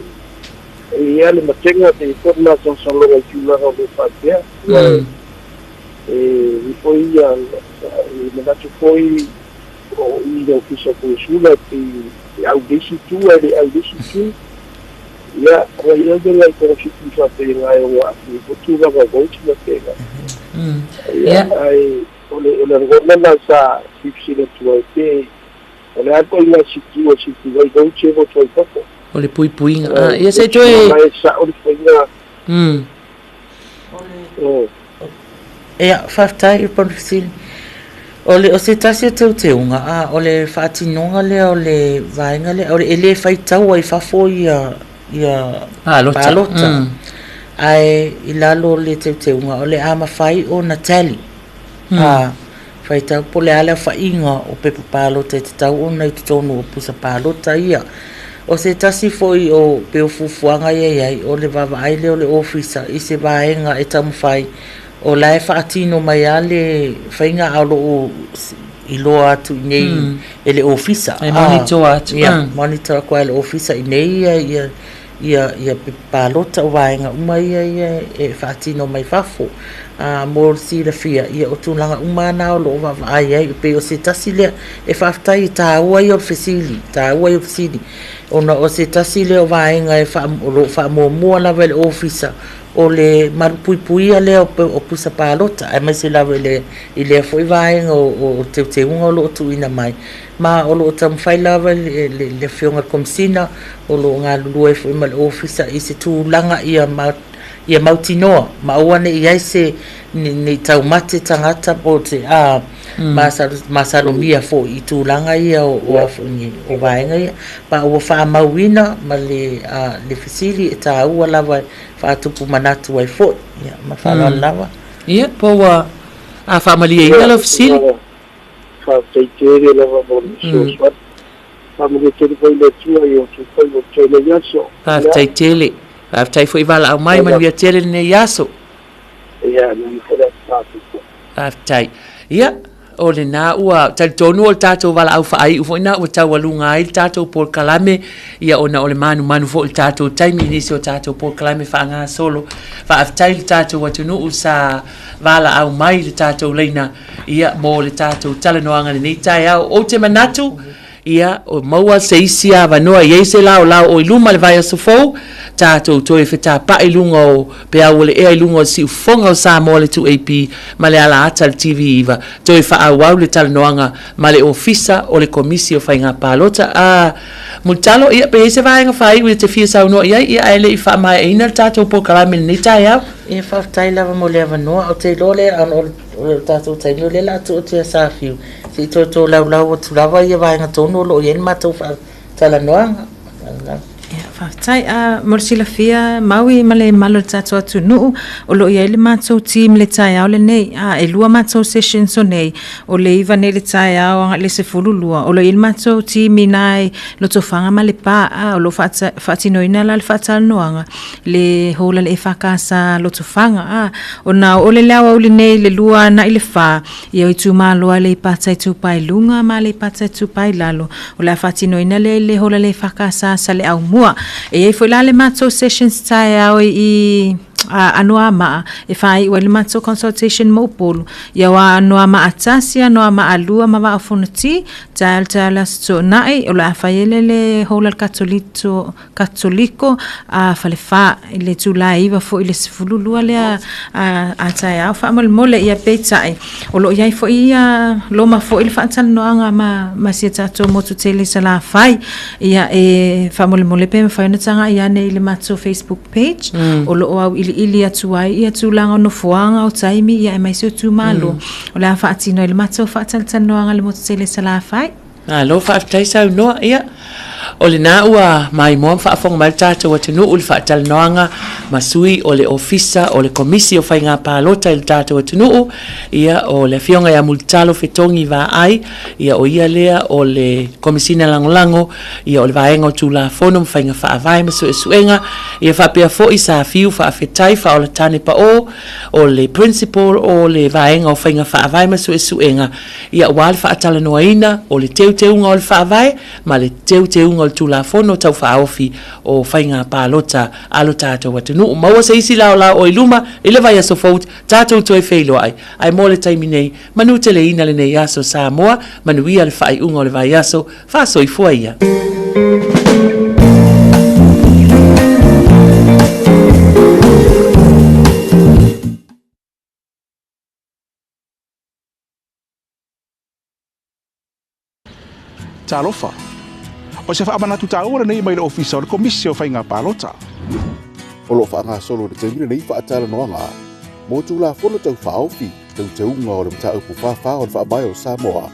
i ai le matega pe i ai foi le masalosaloga i tulaga o mea faapea. Aua e i foi ia e manatu foi o i le Ofisa o Konesula pei e au i le isi itu ae le au i le isi itu. Ia, ua i ai le togafiti faapena e ono aafia ai foi tulaga o votes ma faapena. Ia, ae o le o le lagona lena sa silasila atu ai pe o le a le ituaiga sikiu e sikiu ai votes ia ua i fafo. O le puipuiga. Ah, ia se i toe. E sao le faiga. Ia, faafetai i le fesili. O le o se tasi o teuteuga, a o le faatinoga lea o le vaega lea, o le e le faitaua i fafo ia ia Palota. palota. Ae i lalo o le teuteuga, o le a mafai ona tally. A faitau po o le a le aofaiga o pepa palota e tatau ona i totonu o pusa palota ia. O se tasi foi o pei o fuafuaga ia e i ai, o le vaavaai lea o le ofisa i se vaega e taumafai o la e faatino mai lava le faiga a o lo o iloa atu i inei e le ofisa. E monitor atu. Ia, monitor atu lava e le ofisa i inei ia ia ia ia pepa palota o vaega uma ia ia e faatino mai fafo. A mo le silafia, ia o tulaga uma lava na o lo o vaavaai ai, e pei o se tasi lea e faafetai e taua ia o le fesili, taua ia o le fesili, ona o se tasi lea o vaega e faa, o lo o faamuamua lava e le ofisa o le malupuipuia lea o pusa palota, aemaise lava i le i lea foi vaega o teuteuga o lo o tuuina mai, ma o lo o taumafai lava le le Afioga i le Komesina o lo o galulue ai foi ma le Ofisa i se tulaga ia ma Ia mautinoa ma aua ne i ai se ne i taumate tagata po o te a masalomia foi i tulaga ia o o a foi o vaega ia. Ma ua faamauina ma le a le fesili e taua lava e faatupu manatu ai foi. Ia ma le faaaloalo lava. Ia, po ua a faamalieina lau fesili? Faafetai tele lava mo le fesoasoani. Faamanuia tele foi le Atua i outou faiva o lenei aso. Faafetai tele. Faafetai foi valaau mai, manuia tele lenei aso. Ia, manuia foi le aso faaopoopo. Faafetai. Ia, o lena ua talitonu o le tatou valaau faaiu foi lena ua taualuga ai le tatou polokalame, ia ona o le manumanu foi i le tatou taimi i nisi o tatou polokalame faagasolo. Faafetai i le tatou atunuu sa valaau mai i le tatou laina, ia, mo le tatou talanoaga i lenei taeao. Ou te manatu, Ia, o maua se isi avanoa i ai se laolao o i luma i le vaiaso fou, tatou toe fetapa'i i luga o peau o le ea i luga o le siufofoga o Samoa le 2AP ma le alaata le TV9, toe faaauau le talanoaga ma le Ofisa o le Komisi o Faiga Palota. A Mulitalo, ia, pe i ai se vaega faaiu e te fia saunoa i ai, ia, ae le i faamaeaina le tatou polokalame i lenei taeao. Ia, faafetai lava mo le avanoa. Ou te iloa lea, ona o le tatou taimi o lea o le a tuu atu ia Safiu, Se i toe tolaulau atu lava ia vaega tonu o lo o i ai le matou faatalanoaga. Ia, faafetai. A, mo le silafia, Maui ma le mamalu o le tatou atunuu, o lo o i ai le matou team i le taeao lenei. A, e lua matou sessions o nei, o le 9 nei i le taeao agai i le 12. O lo o i ai le matou team i ina i Lotofaga ma Lepa, a, o lo o faatinoina la le faatalanoaga i le hall a le EFKS Lotofaga. A, ona oo lea i le aoauli nei i le 2 agai i le 4, Ia o itumalo Aleipata Itupa i Luga ma Aleipata Itupa i Lalo, o le a faatinoina lea i le hola le EFKS Saleaaumua. E i ai foi la le matou sessions taeao i Anoamaa e faaiu ai le matou consultation mo Upolu. Ia o Anoamaa 1, Anoamaa 2 ma Vaa o Fonoti, taeao le taeao le Aso Toonai, o le a fai ai lea i le hola le Katoliko Katoliko a Falefa i le itula e 9 foi i le 12 lea a taeao. Faamolemole, ia peitai, o lo o i ai foi ia loma foi le faatalanoaga ma si a tatou motu tele i Salafai. Ia e faamolemole pe mafai ona tagai ane i le matou Facebook page, o lo o auiliili atu ai ia tulaga o nofoaga, o taimi, ia aemaise o itumalo. O le a faatino ai le matou faatalatalanoaga i le motu tele i Salafai. Malo faafetai saunoa. Ia, o lena ua maimoa ma faafofoga mai le tatou atunuu i le faatalanoaga ma sui o le Ofisa o le Komisi o Faiga Palota i le tatou atunuu, ia, o le Afioga ia Mulitalo Fetogi Vaai, ia, o ia lea o le Komesina Lagolago, ia, o le Vaega o Tulafono ma Faiga Faavae ma Suesuega, ia faapea foi Safiu Faafetai Faaolatane Pao, o le Principal o le Vaega o Faiga Faavae ma Suesuega, Ia aua le faatalanoaina o le teuteuga o le Faavae ma le teuteuga o le Tulafono Tau Faaofi o Faiga Palota a lo tatou atunuu. Maua se isi laolao o i luma i le vaiaso fou tatou toe feiloai. Ae mo le taimi nei, manuteleina lenei aso Samoa, manuia le faaiuga o le vaiaso, faasoifua ia. Talofa! O se faamanatu taua lenei mai le Ofisa o le Komisi o Faiga Palota. O lo o faagasolo i le taimi lenei faatalanoaga mo Tulafono Tau Faaofi, Teuteuga o le Mataupu 44 o le Faavae o Samoa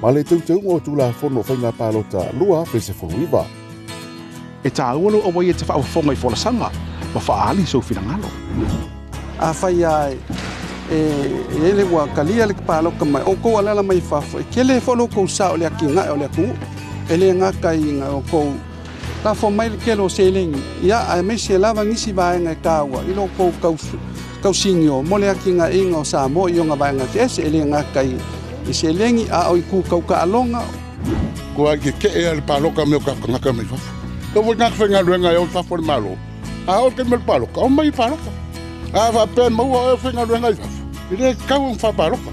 ma le Teuteuga o Tulafono o Faiga Palota 2019. E taua lou auai e te faafofoga i folasaga ma faaali sou finagalo. Afai lava e i ai le ua talia le palota mai outou alaala mai fafo, e tele foi lo outou sao i le atinae o le atunuu. E le gata i outou lafo mai le tele o seleni, ia, aemaise lava nisi vaega e taua i lo outou tausinio mo le atinaeina o Samoa i ona vaega eseese, e le gata i seleni, a o itu tau taaloga. Kua ai keke'e a le paloka me o ka tagata mai fafo. Tou foi tagata faigaluega e o i fafo o le Malo, a oo i le taimi o le paloka, omai e paloka. A faapea e maua oe o faigaluega i fafo, e le tatau ona faapaloka.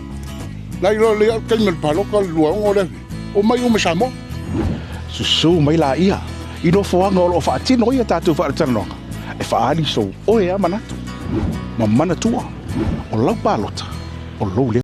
Na iloa lelei au le taimi o le paloka o le 26 o le afi, omai uma i Samoa. Susu mai laia i nofoaga o lo o faatino ai a tatou faalatalanoaga e faaali sou oe a manatu ma manatua o lau palota o lou leo.